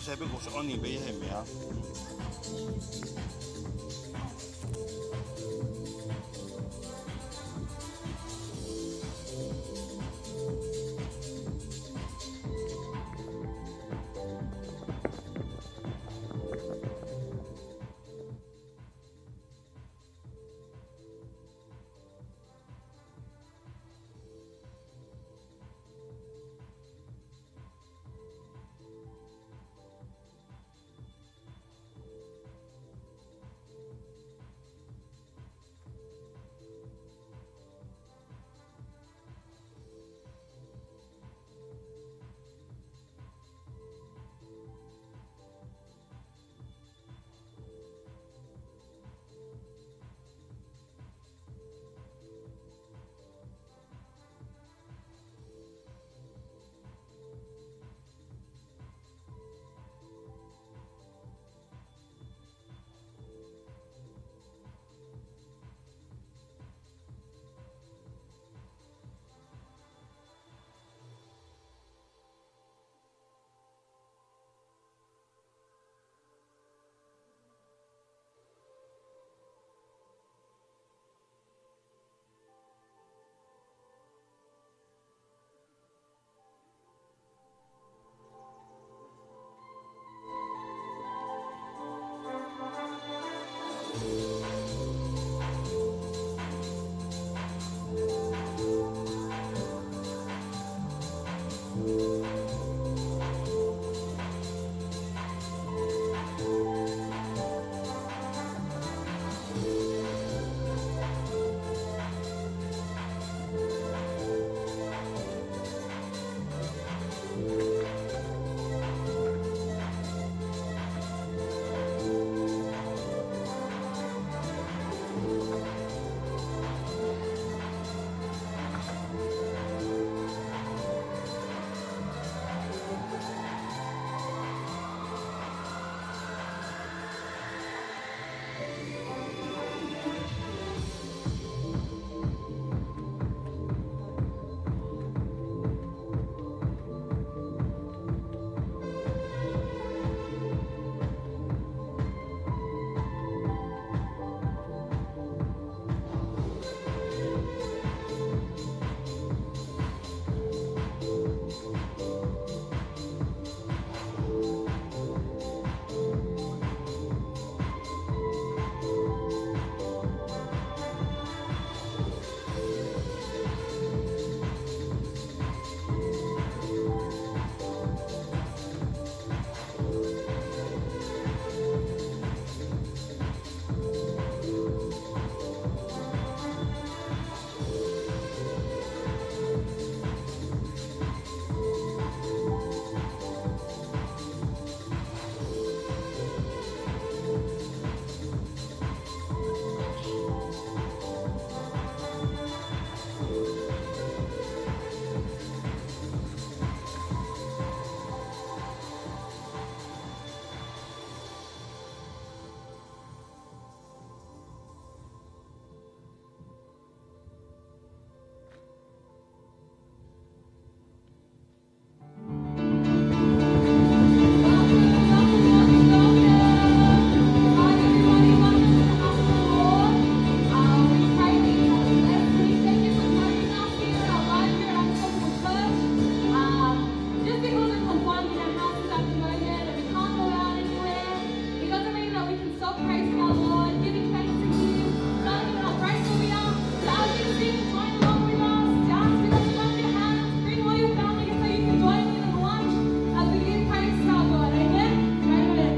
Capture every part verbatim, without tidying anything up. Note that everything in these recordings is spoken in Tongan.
He pē ko se oni pē he meʻa. Just because of confinement in our houses at the moment, and we can't go out anywhere, it doesn't mean that we can stop praising our Lord, giving thanks to Him, telling Him how grateful we are. So as you sing, join along with us, dance with us, clap your hands, bring all your family so you can join in and watch as we give praise to our God. Amen? Amen.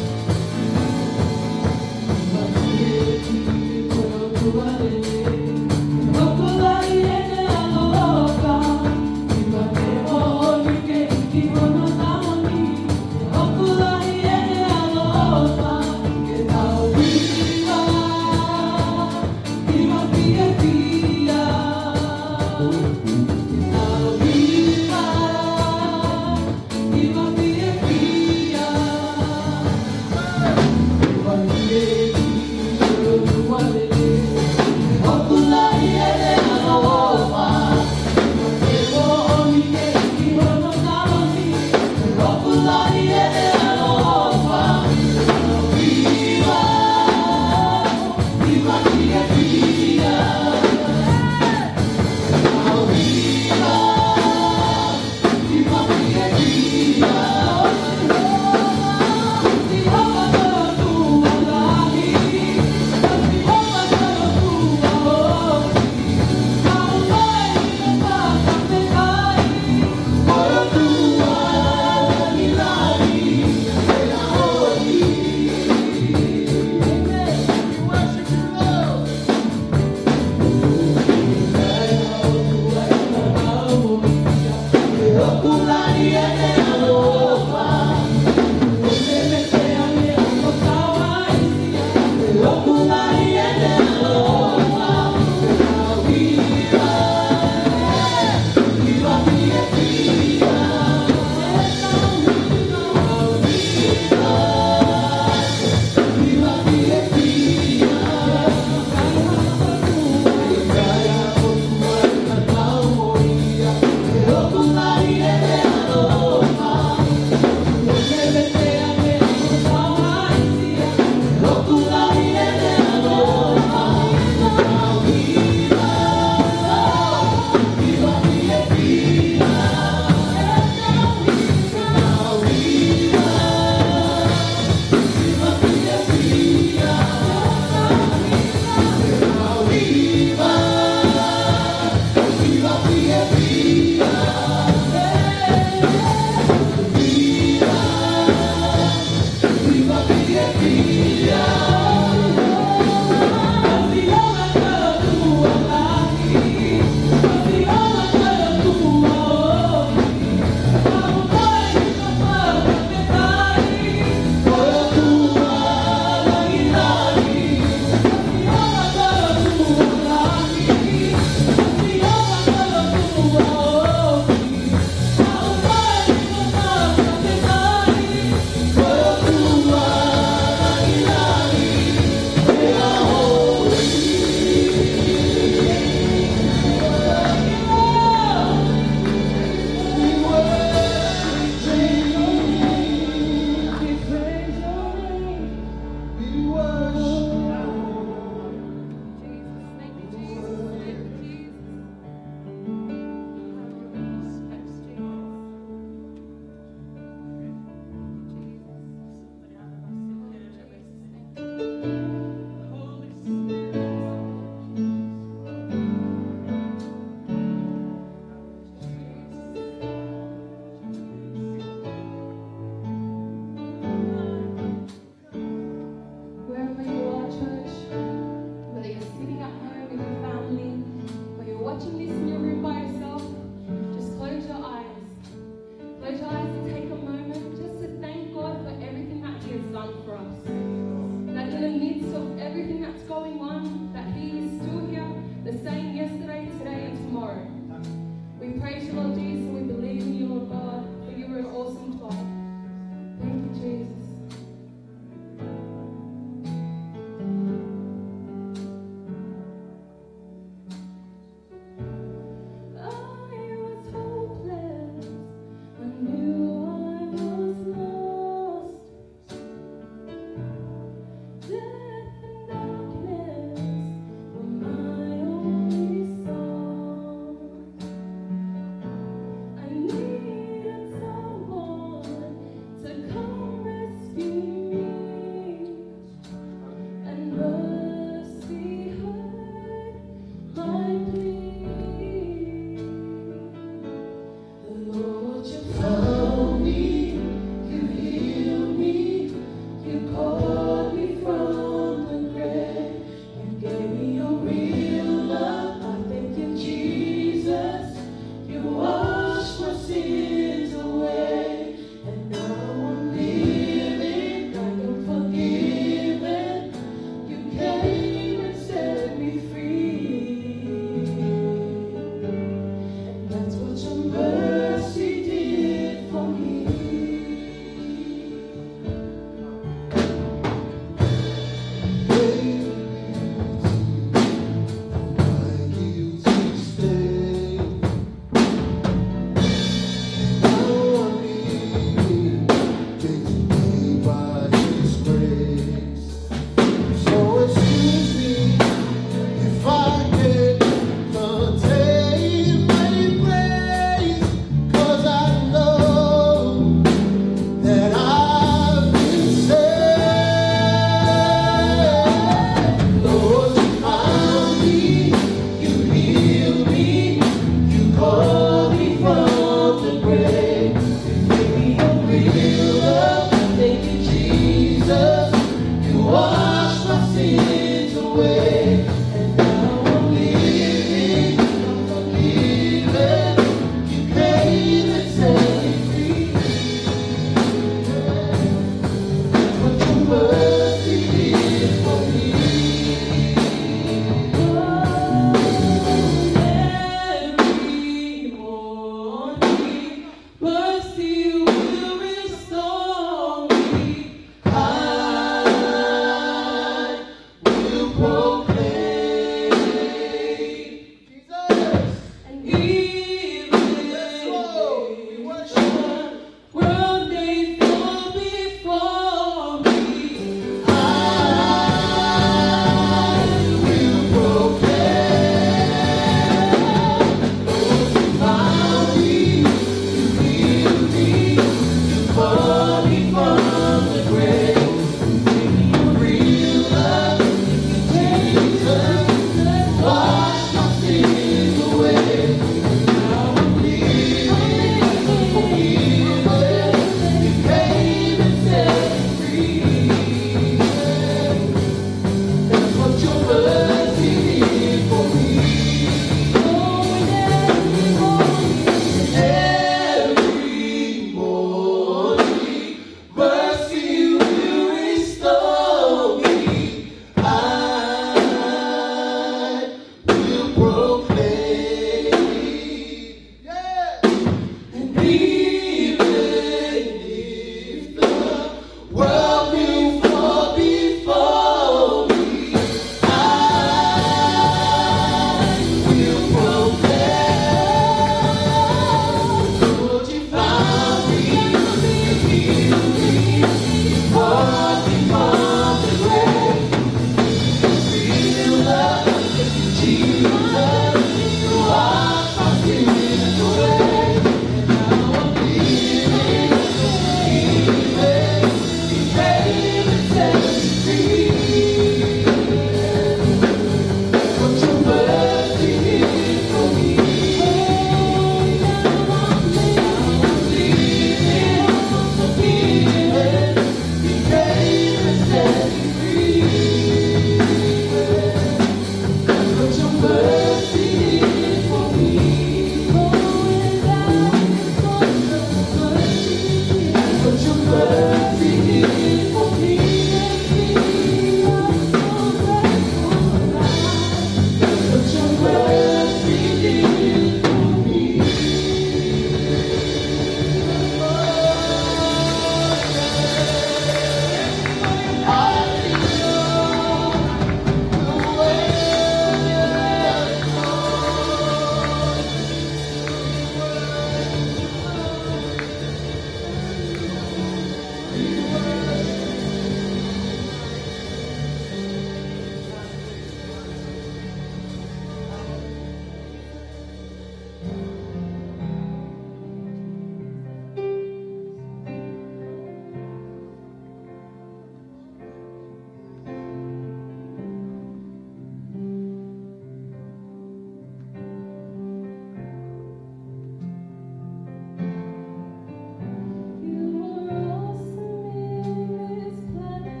You are awesome in this place,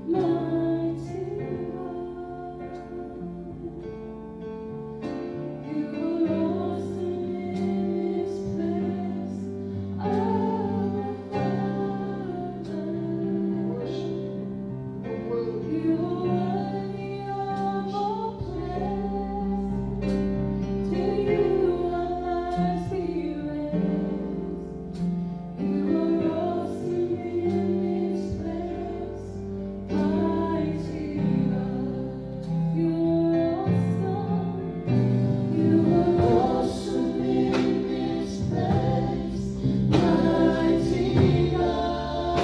mighty God. You are awesome in this place, Abba Father. You are worthy of all praise. To you our lives we raise. You are awesome in this place, mighty God. You are awesome. You are awesome in this place, mighty God.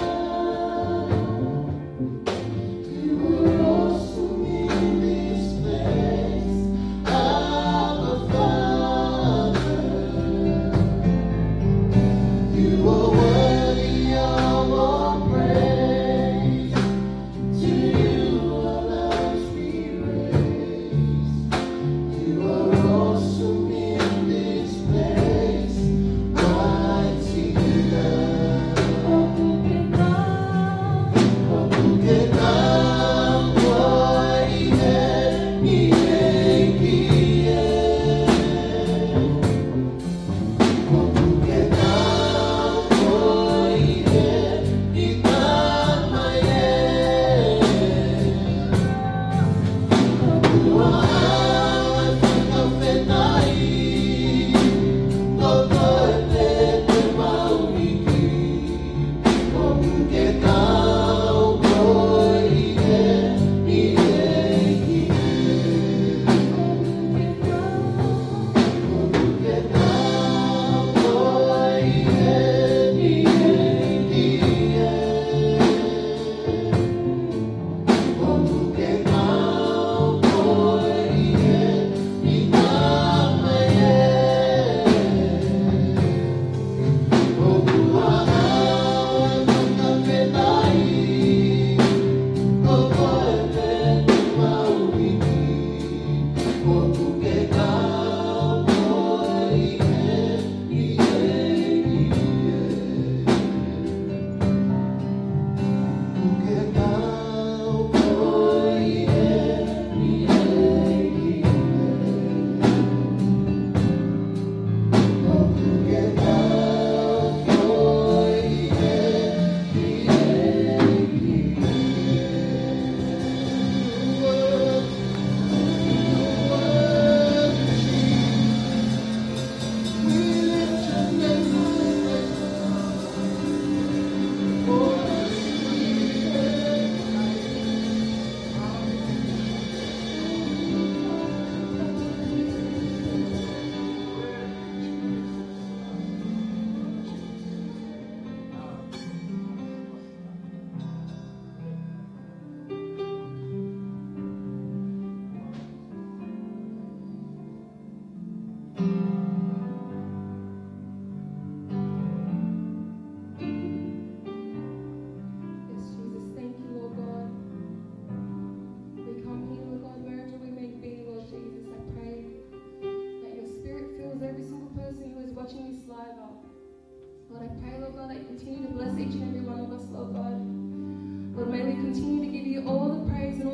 You are awesome in this place, Abba Father. You are worthy of all praise. To you our lives we raise. You are awesome in this place, mighty God.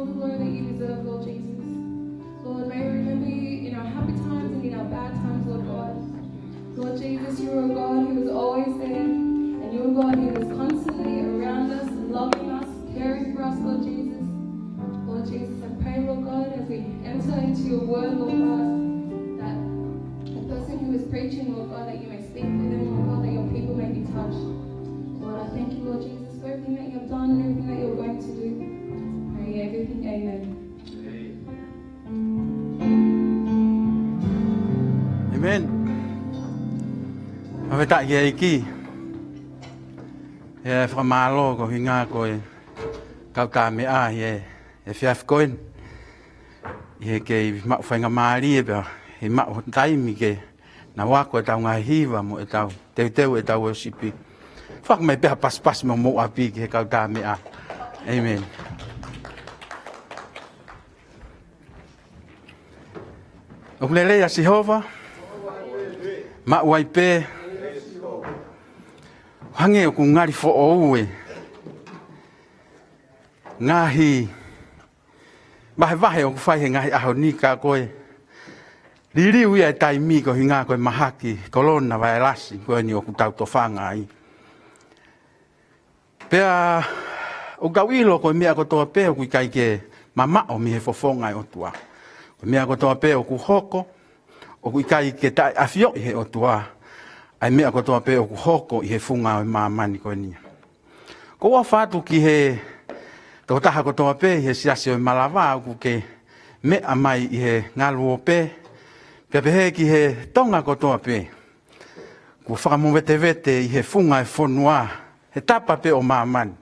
Glory that you deserve, Lord Jesus. Lord, may we remember you in our happy times and in our bad times, Lord God. Lord Jesus, you are a God who is always there, and you are a God who is constantly around us, loving us, caring for us, Lord Jesus. Lord Jesus, I pray, Lord God, as we enter into your word, Lord God, that the person who is preaching, Lord God, that you may speak through them, Lord God, that your people may be touched. Lord, I thank you, Lord Jesus, for everything that you have done and everything that you're going to do. Pray everything, amen. Amen. Fakafetaʻi ki he ʻEiki. ʻE fakamālō ko e ʻuhinga ko e kau tā meʻa ʻi he, he efiafi ko eni. ʻI he kei maʻu faingamālie pea, he maʻu taimi ke nau ako ʻetau ngaahi hiva mo ʻetau teuteu ʻetau worship. Fakamai pē ha pasipasi mo mou ʻapi ki he kau tā meʻa. Amen. ʻOku lelei ʻa Sihova, maʻu ai pē, hangē ʻoku ngali foʻou e ngaahi vahevahe ʻoku fai he ngaahi ʻaho ni ka ko e liliu ia e taimi ko e ʻuhinga ko e mahaki kolona vailasi ko eni ʻoku tau tofanga ai. Pea ʻoku tau ʻilo ko e meʻa kotoa pē ʻoku ʻikai ke mamaʻo mei he fofonga ʻo e ʻOtua. Ko e meʻa kotoa pē ʻoku hoko, ʻoku ʻikai ke taʻeʻafioʻi he ʻOtua ʻa e meʻa kotoa pē ʻoku hoko ʻi he funga ʻo e māmani ko eni. ʻOku ou ʻofa atu ki he tokotaha kotoa pē ʻi he siasi ʻo e Malava ʻoku ke meʻa mai ʻi he ngaluope, pea pehē ki he Tonga kotoa pē kuo fakamovetevete ʻi he funga ʻo e fonua, he tapa pē ʻo māmani.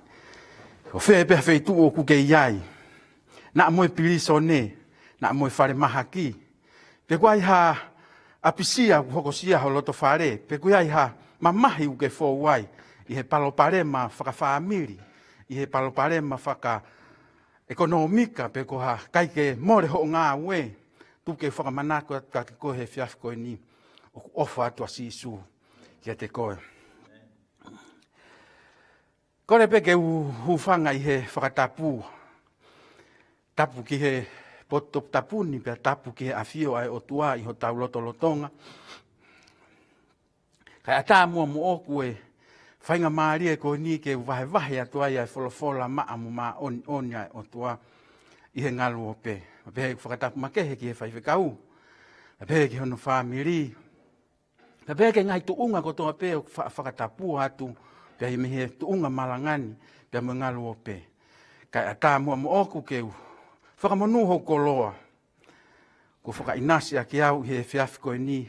Ko fē pē ha feituʻu ʻoku ke ʻi ai, naʻa mo e pilīsone, naʻa mo e falemahaki, pe ʻoku ʻi ai ha ʻapisia ʻoku hokosia ho loto fale, pe ʻoku ʻi ai ha mamahi ʻoku ke fou ai ʻi he palopalema fakafāmili, ʻi he palopalema fakaʻekonōmika, pe ko ha ʻikai ke mole hoʻo ngāue, tuku ke fakamanako atu kiate koe he efiafi ko eni, ʻoku ʻofa atu ʻa Sīsū kiate koe. Kole pē ke u hūfanga ʻi he fakatapu. Tapu ki he potu tapu ni pea tapu ki he ʻafio ʻa e ʻOtua ʻi hotau lotolotonga. Kae ʻatā muʻa moʻoku e faingamālie ko eni ke u vahevahe atu ai ʻa e folofola maʻa mo māʻoniʻoni ʻa e ʻOtua ʻi he ngaluope. Pea pehē ʻeku fakatapu makehe ki he faifekau. Pea pehē ki hono fāmili. Pea pehē ki he ngaahi tuʻunga kotoa pē ʻoku fa-, fakatapu atu, pea ʻi he mei he tuʻunga malanga ni, pea mo e ngaluope. Kae ʻatā muʻa moʻoku ke u fakamonū hoʻo koloa kuo fakaʻinasi ʻaki au ʻi he efiafi ko eni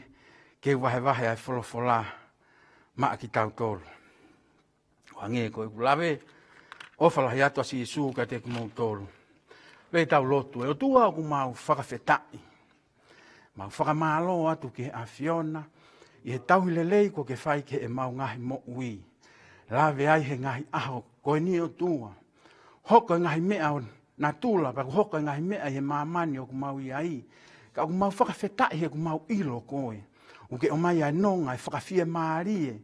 ke u vahevahe ʻa e folofola maʻa kitautolu. Hangē ko ʻeku lave, ʻofa lahi atu ʻa Sīsū kiate kimoutolu. Pea tau lotu. ʻE ʻOtua, ʻoku mau fakafetaʻi, mau fakamālō atu ki he ʻAfiona ʻi he tauhi lelei kuo ke fai ki heʻemau ngaahi moʻui. Lave ai he ngaahi ʻaho ko eni, ʻOtua, hoko e ngaahi meʻa ʻo natula, pea ʻoku hoko e ngaahi meʻa ʻi he māmani ʻoku mau ʻi ai. Ka ʻoku mau fakafetaʻi he ʻoku mau ʻilo koe ʻoku ke ʻomai ʻa e nonga, e fakafiemālie.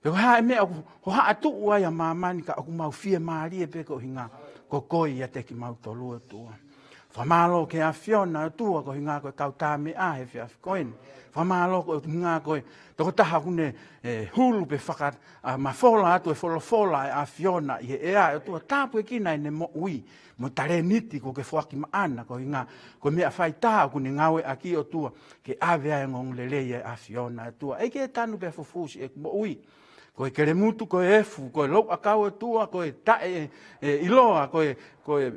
Pe ko e hā e meʻa ʻoku hohaʻatuʻu ai ʻa māmani, ka ʻoku mau fiemālie pē ko e ʻuhinga ko koe ʻiate kimautolu, ʻOtua. Fakamālō ki he ʻAfiona, ʻOtua, ko e ʻuhinga ko e kau tā meʻa he efiafi ko eni. Fakamālō ko e ʻuhinga ko e tokotaha ʻoku ne, ē, hulu pe faka-, ʻa, mafola atu e folofola ʻa e ʻAfiona ʻi he ʻea, ʻOtua, tāpuekina ʻene moʻui mo e talēniti kuo ke foaki maʻana, ko e ʻuhinga ko e meʻa faitā ʻoku ne ngāueʻaki, ʻOtua, ke ʻave ai e ongoongolelei ʻa e ʻAfiona, ʻOtua. ʻEiki, tanu pea fufuusi ʻeku moʻui. Ko e kelemutu, ko e efu, ko e louʻakau, ʻOtua, ko e taʻe, ē, ʻiloa, ko e, ko e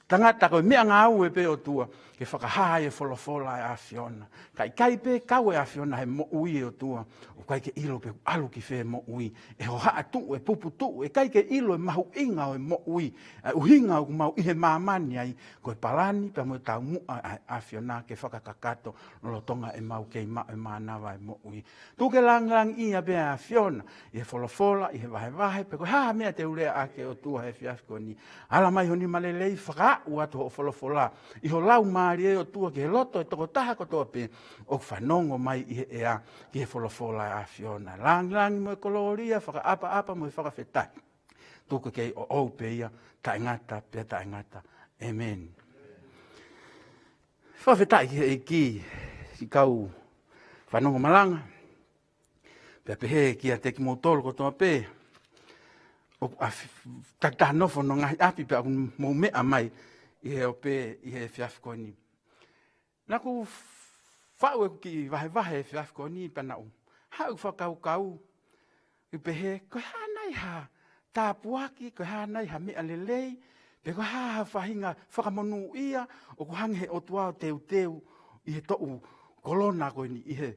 tangata, ko e meʻangāue pē, ʻOtua, ke fakahā ai e folofola ʻa e ʻAfiona. Ka ʻikai pē kau e ʻAfiona he moʻui, ʻOtua, ʻoku ʻikai ke ʻilo pe ʻoku ʻalu ki fē e moʻui. ʻE hohaʻatuʻu, ʻe puputuʻu, ʻe ʻikai ke ʻilo e mahuʻinga ʻo e moʻui. ʻA e ʻuhinga ʻoku mau ʻi he māmani ai, ko e palani pea mo e taumuʻa ʻa e ʻAfiona ke fakakakato lolotonga ʻemau kei maʻu e mānava ʻo e moʻui. Tuku ke langilangiʻia pē ʻa e ʻAfiona ʻi he folofola, ʻi he vahevahe, pe ko e hā ha meʻa te u lea ʻaki, ʻOtua, he efiafi ko eni. Ala mai ho nima lelei, fakaaʻu atu hoʻo folofola ʻi ho Laumālie, ʻOtua, ki he loto ʻo e tokotaha kotoa pē ʻoku fanongo mai ʻi he ʻea ki he folofola ʻa e ʻAfiona. Langilangi mo e kolōlia, fakaʻapaʻapa mo e fakafetaʻi, tuku ke ʻoʻou pē ia, taʻengata pea taʻengata. ʻĒmeni. Fakafetaʻi ki he ʻEiki, siʻi kau fanongo malanga. Pea pehē kiate kimoutolu kotoa pē ʻoku ʻa f-, takitaha nofo hono ngaahi ʻapi pea ʻoku mou meʻa mai ʻi he ope ʻi he efiafi ko eni. Naʻa ku faʻu ʻeku kiʻi vahevahe he efiafi ko eni pea naʻa ku haʻu ʻeku fakakaukau ʻi pehē, ko e hā nai ha tāpuaki, ko e hā nai ha meʻa lelei, pe ko e hā ha faʻahinga fakamonūʻia ʻoku hanga he ʻOtua ʻo teuteu ʻi he toʻu kolona ko eni, ʻi he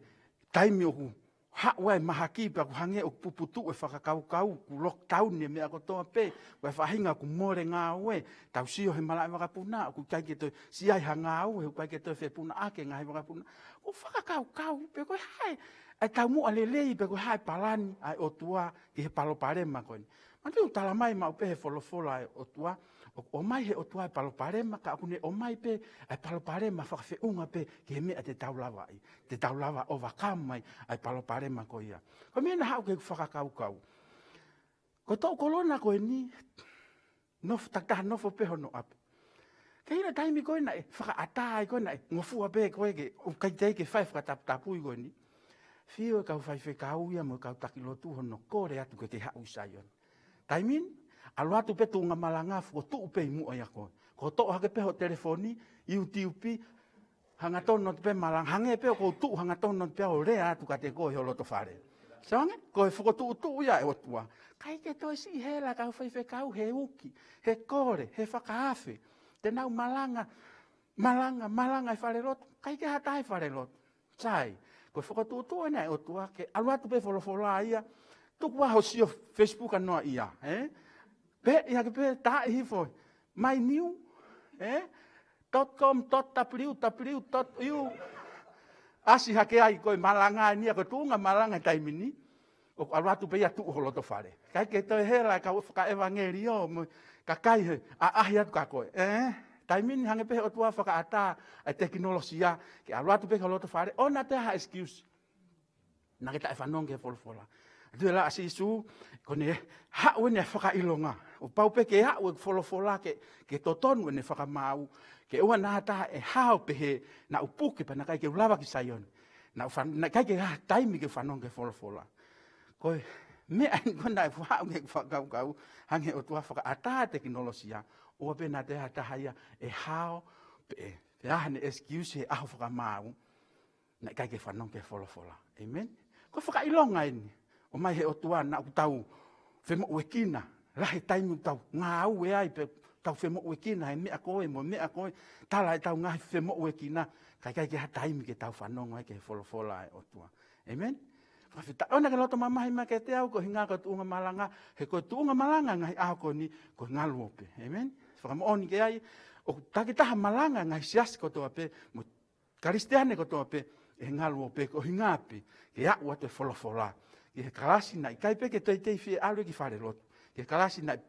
taimi ʻoku haʻu ai mahaki pea ʻoku hanga ʻoku puputuʻu e fakakaukau, ʻoku lockdown e meʻa kotoa pē, ko e faʻahinga ʻoku mole ngāue, tau sio he malaʻe vakapuna, ʻoku ʻikai ke toe siʻi ai ha ngāue, ʻoku ʻikai ke toe fepunaʻaki e ngaahi vakapuna. ʻOku fakakaukau pē ko e hā e taumuʻa lelei pe ko e hā e palani ʻa e ʻOtua ki he palopalema ko eni. Manatuʻi ʻoku tala mai maʻu pē he folofola ʻa e ʻOtua, ʻoku ʻomai he ʻOtua e palopalema, ka ʻoku ne ʻomai pē ʻa e palopalema fakafeʻunga pē ki he meʻa te tau lava ai, te tau lava ʻo overcome mai ʻa e palopalema ko ia. Ko e meʻa naʻa ku haʻu ʻeku fakakaukau. Ko e toʻu kolona ko eni, nofo, takitaha nofo pē hono ʻapi. Ka ʻi he taimi ko ē naʻe fakaʻatā ai ko ē naʻe ngofua pē ko ē ke ʻoku ʻikai teʻeki ke fai fakataputapui ko eni. Fiu e kau faifekau ia mo e kau taki lotu hono kole atu ke ke haʻu ʻi Saione. Taimi ni, ʻalu atu pē tuʻunga malanga fokotuʻu pē ʻi muʻa ʻia koe. Ko e toʻo hake pē ho telefoni, YouTube, hangatonu atu pē malanga, hangē pē ʻoku ou tuʻu hangatonu atu pē ʻo lea atu kiate koe ʻi ho loto fale. Sio ange, ko e fokotuʻutuʻu ia ʻa e ʻOtua. ʻIkai ke toe siʻi hela kau faifekau he uki, he kole, he fakaafe. Te nau malanga, malanga, malanga ʻi falelotu. ʻIkai ke ha taha ʻi falelotu. Sai, ko e fokotuʻutuʻu ena ʻa e ʻOtua ke ʻalu atu pē folofola ia, tuku ā ho sio Facebook ʻa noa ia, ē? Pehē hake pē tā ʻi hifo, mai niu, ē? Dot com, dot W W, dot U. ʻAsi hake ai ko e malanga eni ia ko e tuʻunga malanga taimi ni, ʻoku ʻalu atu pē ia tuʻu ho loto fale. ʻIkai ke toe hela e kau fakaʻevangeliō mo e kakai he ʻaʻahi atu kia koe. Ē, taimi ni hangē pē he ʻOtua fakaʻatā ʻa e tekinolosia, ke ʻalu atu pē ki ho loto fale, ʻoua naʻa toe ha excuse. Naʻa ke taʻefanongo ki he folofola. Tuʻu ʻa Sīsū, ko ʻene haʻu ʻene fakaʻilonga. ʻOku pau pē ke haʻu e folofola ke, ke totonu ʻene fakamaau, ke ʻoua naʻa ha taha ʻe hao pehē naʻa ku puke pea naʻe ʻikai ke u lava ki Saione. Naʻa ku fan-, naʻe ʻikai ke ha taimi ke fanongo ki he folofola. Ko e meʻa eni ko ē naʻe haʻu ki heʻeku fakakaukau, hangē he ʻOtua fakaʻatā tekinolosia, ʻoua pē naʻa toe ha taha ia ʻe hao pē, pe ʻai haʻane excuse he ʻaho fakamaau, naʻe ʻikai ke fanongo ki he folofola. ʻĒmeni. Ko e fakaʻilonga eni, ʻomai he ʻOtua naʻa ʻoku tau femoʻuekina, lahi e taimi ʻoku tau ngāue ai pe tau femoʻuekina he meʻa ko ē mo e meʻa ko ē, tala ʻetau ngaahi femoʻuekina, ka ʻikai ke ha taimi ke tau fanongo ai ki he folofola ʻa e ʻOtua. ʻĒmeni. Fakafetaʻi, ʻoua naʻa ke loto mamahi mai kiate au, ko e ʻuhinga ko e tuʻunga malanga, he ko e tuʻunga malanga ngaahi ʻaho ko eni, ko e ngaluope. ʻĒmeni. Fakamoʻoni ki ai, ʻoku takitaha malanga ngaahi siasi kotoa pē, mo e Kalisitiane kotoa pē, ʻi he ngaluope, ko e ʻuhinga pē ke aʻu atu e folofola ki he kalasi naʻe ʻikai pē ke teitei fie ʻalu ki falelotu. Ki he kalasi naʻe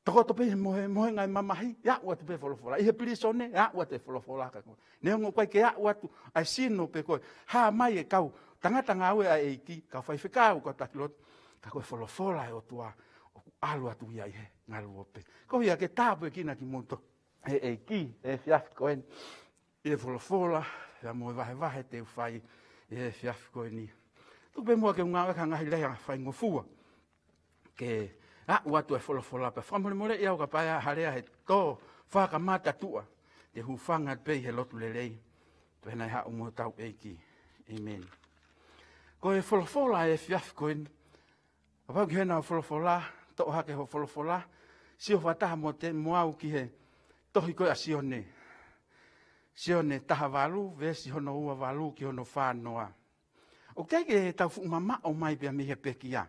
tokoto pē he mohe, mohenga e mamahi, ʻe aʻu atu pē folofola. ʻI he pilīsone, ʻe aʻu atu e folofola kia koe. Neongo ʻoku ʻikai ke aʻu atu ʻa e sino pe ko e hā mai e kau tangata ngāue ʻa e ʻEiki, kau faifekau, kau taki lotu, ka ko e folofola ʻa e ʻOtua ʻoku ʻalu atu ia ʻi he ngaluope. Ko ia ke tāpuekina kimoutolu ʻe he ʻEiki he efiafi ko eni ʻi he folofola, pea mo e vahevahe te u fai ʻi he efiafi ko eni. Tuku pē muʻa ke u ngāueʻaki ha ngaahi lea faingofua ke aʻu atu e folofola, pea fakamolemoleʻi au kapau ʻe ʻi ai ha lea he tō fakamata tuʻa, te u hūfanga pē ʻi he lotu lelei, pea naʻe haʻu mo hotau ʻEiki. ʻĒmeni. Ko e folofola he efiafi ko eni, kapau ʻoku ʻi hena hoʻo folofola, toʻo hake hoʻo folofola, sio fakataha mo te, mo au ki he tohi ko ē ʻa Sione. Sione taha valu, veesi hono ua valu ki hono fā noa. ʻOku ʻikai ke tau fuʻu mamaʻo mai pea mei he pekia.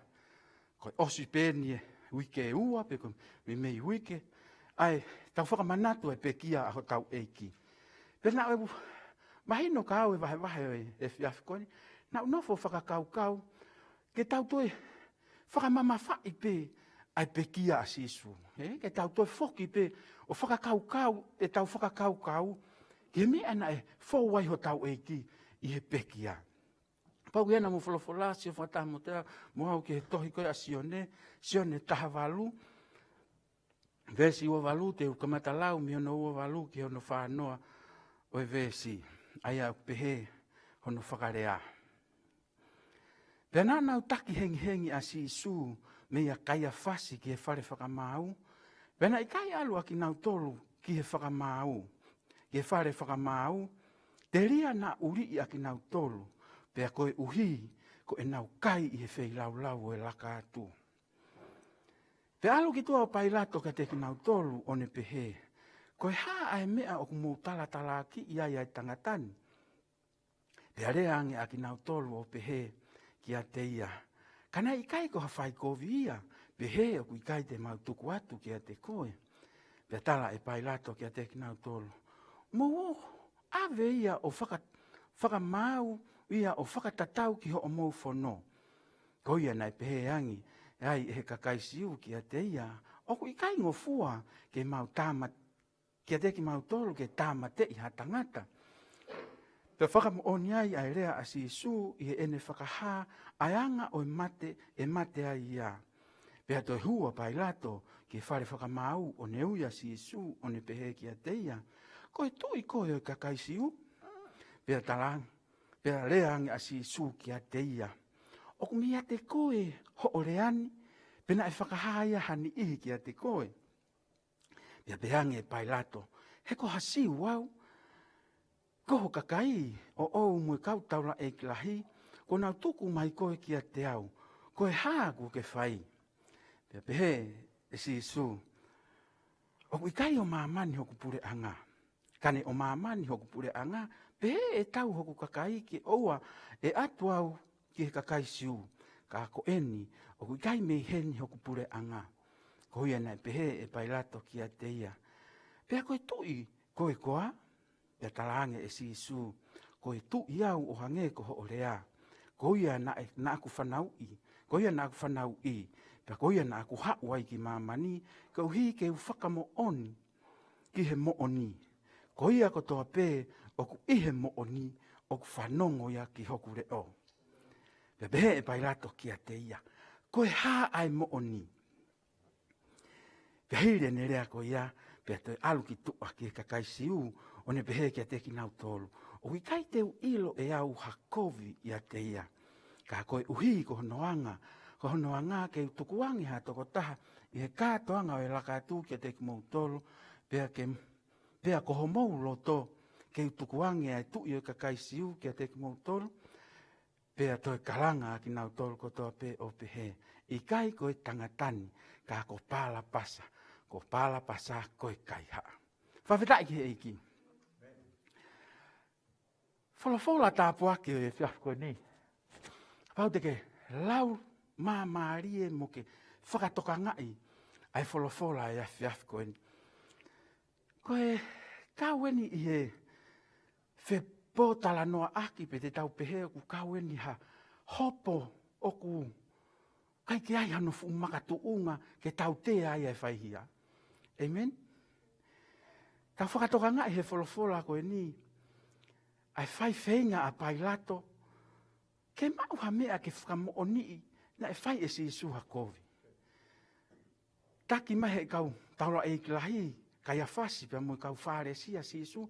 Ko e ʻosi pē eni e uike ʻe ua, pe ko e meimei uike, ʻa ʻetau fakamanatu e pekia ʻa hotau ʻEiki. Pea naʻe mahino kia au e vahevahe ʻo e efiafi ko eni, naʻa ku nofo ʻo fakakaukau, ke tau toe fakamamafaʻi pē ʻa e pekia ʻa Sīsū. Ē, ke tau toe foki pē ʻo fakakaukau, ʻetau fakakaukau ki he meʻa naʻe fou ai hotau ʻEiki ʻi he pekia. Kapau ʻoku ʻi hena hoʻomo folofola, sio fakataha mo te, mo au ki he tohi ko ē ʻa Sione, Sione taha valu, veesi ua valu, te u kamata lau mei hono ua valu ki hono fā noa ʻo e veesi. ʻa ia ʻoku pehē hono fakalea. Pea naʻa nau taki hengihengi ʻa Sīsū meia Kaiafasi ki he fale fakamāu, pea naʻe ʻikai ʻalu ʻa kinautolu ki he fakamāu, ki he fale fakamāu, telia naʻa ʻuliʻi ʻa kinautolu, pea koeʻuhi ko ʻenau kai ʻi he feilaulau ʻo e laka atu. Pea ʻalu ki tuʻa ʻo Pailato kiate kinautolu ʻo ne pehē, ko e hā ʻa e meʻa ʻoku mou talatalaakiʻi ai ʻa e tangata ni? Pea lea ange ʻa kinautolu ʻo pehē kiate ia, ka naʻe ʻikai ko ha faikovi ia, pehē ʻoku ʻikai te mau tuku atu kiate koe. Pea tala ʻe Pailato kiate kinautolu, mou ō, ʻave ia ʻo faka-, fakamāu ia ʻo fakatatau ki hoʻomou fono. Ko ia naʻe pehē ange ai ʻe he kakai Siu kiate ia, ʻoku ʻikai ngofua ke mau tāma-, kiate kimautolu ke tāmateʻi ha tangata. Pea fakamoʻoni ai ʻa e lea ʻa Sīsū ʻi heʻene fakahā ʻa e anga ʻo e mate ʻe mate ai ia. Pea toe hū ʻa Pailato ki he fale fakamāu ʻo ne ui ʻa Sīsū ʻo ne pehē kiate ia, ko e tuʻi koe ʻo e kakai Siu? Pea tala, pea lea ange ʻa Sīsū kiate ia, ʻoku meiate koe hoʻo lea ni, pe naʻe fakahā ia ha niʻihi kiate koe? Pea pehē ange ʻe Pailato, he ko ha Siu au? Ko ho kakai ʻoʻou mo e kau taulaʻeiki lahi, kuo nau tuku mai koe kiate au, ko e hā kuo ke fai? Pea pehē ʻe Sīsū, ʻoku ʻikai ʻo māmani hoku puleʻanga. Ka ne ʻo māmani hoku puleʻanga, pehē ʻe tau hoku kakai ke ʻoua ʻe ʻatu au ki he kakai Siu, ka ko eni, ʻoku ʻikai mei heni hoku puleʻanga. Ko ia naʻe pehē ʻe Pailato kiate ia, pea ko e tuʻi koe koā? Pea tala ange ʻe Sīsū, ko e tuʻi au ʻo hangē ko hoʻo lea. Ko ia naʻe, naʻa ku fanauʻi, ko ia naʻa ku fanauʻi, pea ko ia naʻa ku haʻu ai ki māmani, koeʻuhi ke u fakamoʻoni ki he moʻoni. Ko ia kotoa pē ʻoku ʻi he moʻoni, ʻoku fanongo ia ki hoku leʻo. Pea pehē ʻe Pailato kiate ia, ko e hā ʻa e moʻoni? Pea hili ʻene lea ko ia, pea toe ʻalu ki tuʻa ki he kakai Siu, ʻo ne pehē kiate kinautolu, ʻoku ʻikai te u ʻilo ʻe au ha kovi ʻiate ia. Ka koeʻuhi ko hono anga, ko hono anga ke u tukuange ha tokotaha ʻi he kātoanga ʻo e laka atu kiate kimoutolu, pea ke, pea ko homou loto ke u tukuange ʻa e tuʻi ʻo e kakai Siu kiate kimoutolu. Pea toe kalanga ʻa kinautolu kotoa pē ʻo pehē, ʻikai ko e tangata ni, ka ko Palapasa, ko Palapasa ko e kaihaʻa. Fakafetaʻi ki he ʻEiki. Folofola tāpuaki ʻo e efiafi ko eni. Kapau te ke lau māmālie mo ke fakatokangaʻi ʻa e folofola ʻo e efiafi ko eni. Ko e kau eni ʻi he fepōtalanoaʻaki pe te tau pehē ʻoku kau eni ha hopo ʻoku ʻikai ke ai hano fuʻu makatuʻunga ke tautea ai ʻa e faihia. ʻĒmeni? Tau fakatokangaʻi he folofola ko eni, ʻa e fai feinga ʻa Pailato ke maʻu ha meʻa ke fakamoʻoniʻi naʻe fai ʻe Sīsū ha kovi. Taki mai he kau taulaʻeiki lahi, Kaiafasi pea mo e kau Fālesi ʻa Sīsū,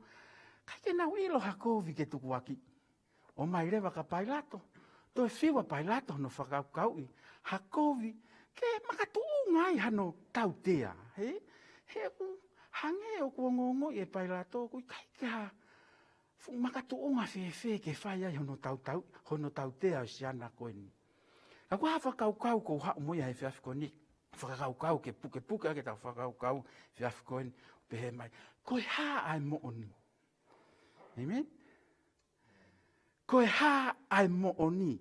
ʻikai ke nau ʻilo ha kovi ke tukuakiʻi. ʻOmai leva kia Pailato, toe fiu ʻa Pailato hono fakakaukauʻi ha kovi ke makatuʻunga ai hano tautea, hē? He ʻoku hangē ʻoku ongoongoʻi ʻe Pailato ʻoku ʻikai ke ha fuʻu makatuʻunga fēfē ke fai ai hono tautau, hono tautea ʻo e siana ko eni. Ka ko e hā ha fakakaukau ʻoku ou haʻu mo ia he efiafi ko eni, fakakaukau ke pukepuke ʻaki ʻetau fakakaukau he efiafi ko eni, pehē mai, ko e hā ʻa e moʻoni? ʻĒmeni? Ko e hā ʻa e moʻoni?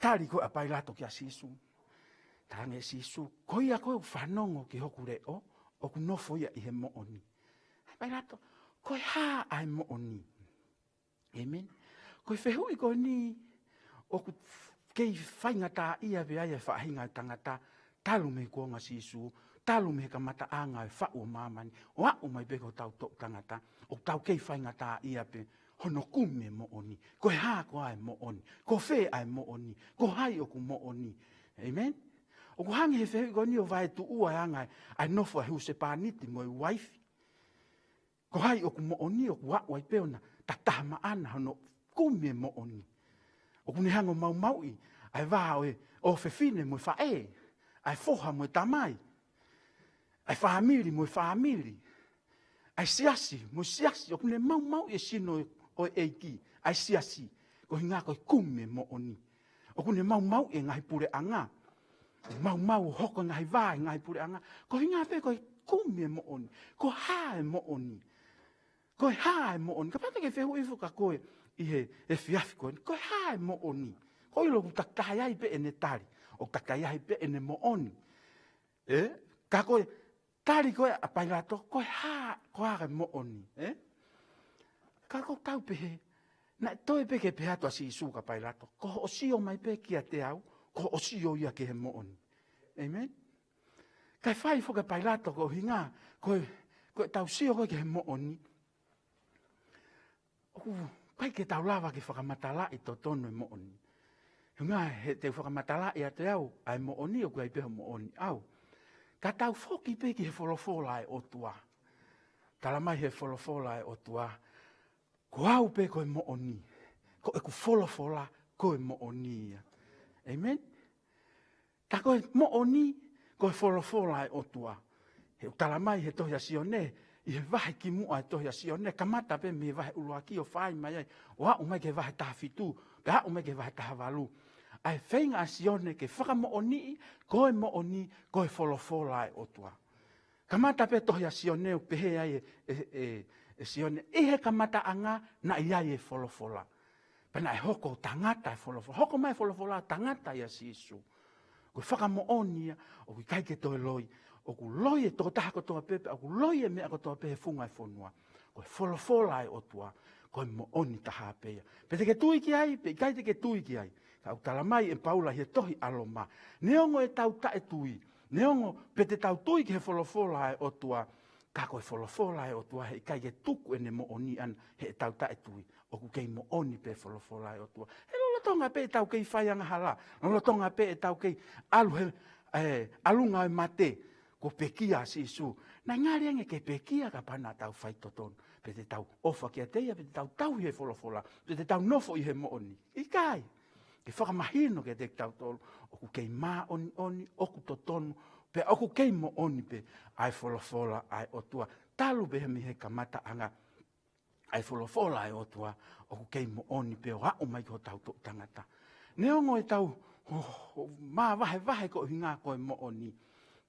Tali ko ē ʻa Pailato kia Sīsū. Talaange ʻe Sīsū, ko ia ko ē ʻoku fanongo ki hoku leʻo, ʻoku nofo ia ʻi he moʻoni. ʻA Pailato, ko e hā ʻa e moʻoni? ʻĒmeni. Ko e fehuʻi ko eni ʻoku kei faingataʻaʻia pē ai ʻa e faʻahinga ʻo e tangata, talu mei he kuonga ʻo Sīsū, talu mei he kamataʻanga ʻo e faʻu ʻo māmani, ʻo aʻu mai pē ki hotau toʻu tangata, ʻoku tau kei faingataʻaʻia pē hono kumi e moʻoni. Ko e hā koā e moʻoni? Ko fē ʻa e moʻoni? Ko hai ʻoku moʻoni? ʻĒmeni? ʻOku hangē he fehuʻi ko eni ʻo vaetuʻua e anga ʻa e nofo ʻa e husepāniti mo e uaifi. Ko hai ʻoku moʻoni? ʻOku aʻu ai pē ʻo na ʻa e Taha Maʻana hono kumi e moʻoni. ʻOku ne hanga ʻo maumauʻi ʻa e vā ʻo e ʻofefine mo e faʻē, ʻa e foha mo e tamai, ʻa e fāmili mo e fāmili, ʻa e siasi mo e siasi. ʻOku ne maumauʻi e sino ʻo e ʻEiki ʻa e siasi, koeʻuhinga ko e kumi e moʻoni. ʻOku ne maumauʻi e ngaahi puleʻanga, maumau ʻo hoko e ngaahi vā ʻi he ngaahi puleʻanga, koeʻuhinga pē ko e kumi e moʻoni. Ko e hā e moʻoni? Ko e hā e moʻoni? Kapau te ke fehuʻi foki kia koe ʻi he efiafi ko eni, ko e hā e moʻoni? Ko e ʻilo ʻoku takitaha ai pē ʻene tali, ʻoku takitaha ai pē ʻene moʻoni. Ē? Ka ko e tali ko ē ʻa Pailato, ko e hā, ko e hā e moʻoni, ē? Ka ʻoku tau pehē, naʻe toe pē ke pehē atu ʻa Sīsū kia Pailato, ko hoʻo sio mai pē kiate au, ko hoʻo sio ia ki he moʻoni. ʻĒmeni? Kae fai foki ʻe Pailato koeʻuhinga ko e, ko ʻetau sio ko ē ki he moʻoni, ʻoku ʻikai ke tau lava ke fakamatalaʻi totonu e moʻoni. He ʻuhinga he te u fakamatalaʻi atu ʻe au ʻa e moʻoni, ʻoku ʻi ai pē hoʻo moʻoni ʻau. Ka tau foki pē ki he folofola ʻa e ʻOtua. Tala mai he folofola ʻa e ʻOtua, ko au pē ko e moʻoni. Ko ʻeku folofola ko e moʻoni ia. ʻĒmeni? Tā ko e moʻoni, ko e folofola ʻa e ʻOtua. He ʻoku tala mai he tohi ʻa Sione, ʻi he vahe kimuʻa he tohi ʻa Sione, kamata pē mei he vahe ʻuluaki ʻo fai mai ai, ʻo aʻu mai ki he vahe taha fitu, pea aʻu mai ki he vahe taha valu. ʻA e feinga ʻa Sione ke fakamoʻoniʻi, ko e moʻoni, ko e folofola ʻa e ʻOtua. Kamata pē tohi ʻa Sione ʻo pehē ai ʻe, ʻe, ʻe, ʻe Sione, ʻi he kamataʻanga naʻe ʻi ai e folofola. Pea naʻe hoko ʻo tangata e folofola. Hoko mai e folofola ʻo tangata ʻia Sīsū. Ko e fakamoʻoni ia, ʻoku ʻikai ke toe loi. ʻOku loi e tokotaha kotoa pē, pea ʻoku loi e meʻa kotoa pē he funga e fonua. Ko e folofola ʻa e ʻOtua, ko e moʻoni taha pē ia. Pe te ke tui ki ai, pe ʻikai te ke tui ki ai. Ka ʻoku tala mai ʻe Paula he tohi ʻa Loma, neongo ʻetau taʻetui, neongo pe te tau tui ki he folofola ʻa e ʻOtua, ka ko e folofola ʻa e ʻOtua he ʻikai ke tuku ʻene moʻoni ʻana heʻetau taʻetui, ʻoku kei moʻoni pē folofola ʻa e ʻOtua. He lolotonga pē ʻetau kei fai angahala, lolotonga pē ʻetau kei ʻalu he, ē, ʻalunga ʻo e mate, kuo pekia ʻa Sīsū. Naʻe ngali ange ke pekia kapau naʻa tau faitotonu. Pe te tau ʻofa kiate ia, pe te tau tauhi e folofola, pe te tau nofo ʻi he moʻoni. ʻIkai. Ke fakamahino kiate kitautolu, ʻoku kei māʻoniʻoni, ʻoku totonu, pea ʻoku kei moʻoni pē ʻa e folofola ʻa e ʻOtua. Talu pē mei he kamataʻanga, ʻa e folofola ʻa e ʻOtua, ʻoku kei moʻoni pē ʻo aʻu mai ki hotau toʻutangata. Neongo ʻetau ho-, ho-, māvahevahe koeʻuhinga ko e moʻoni,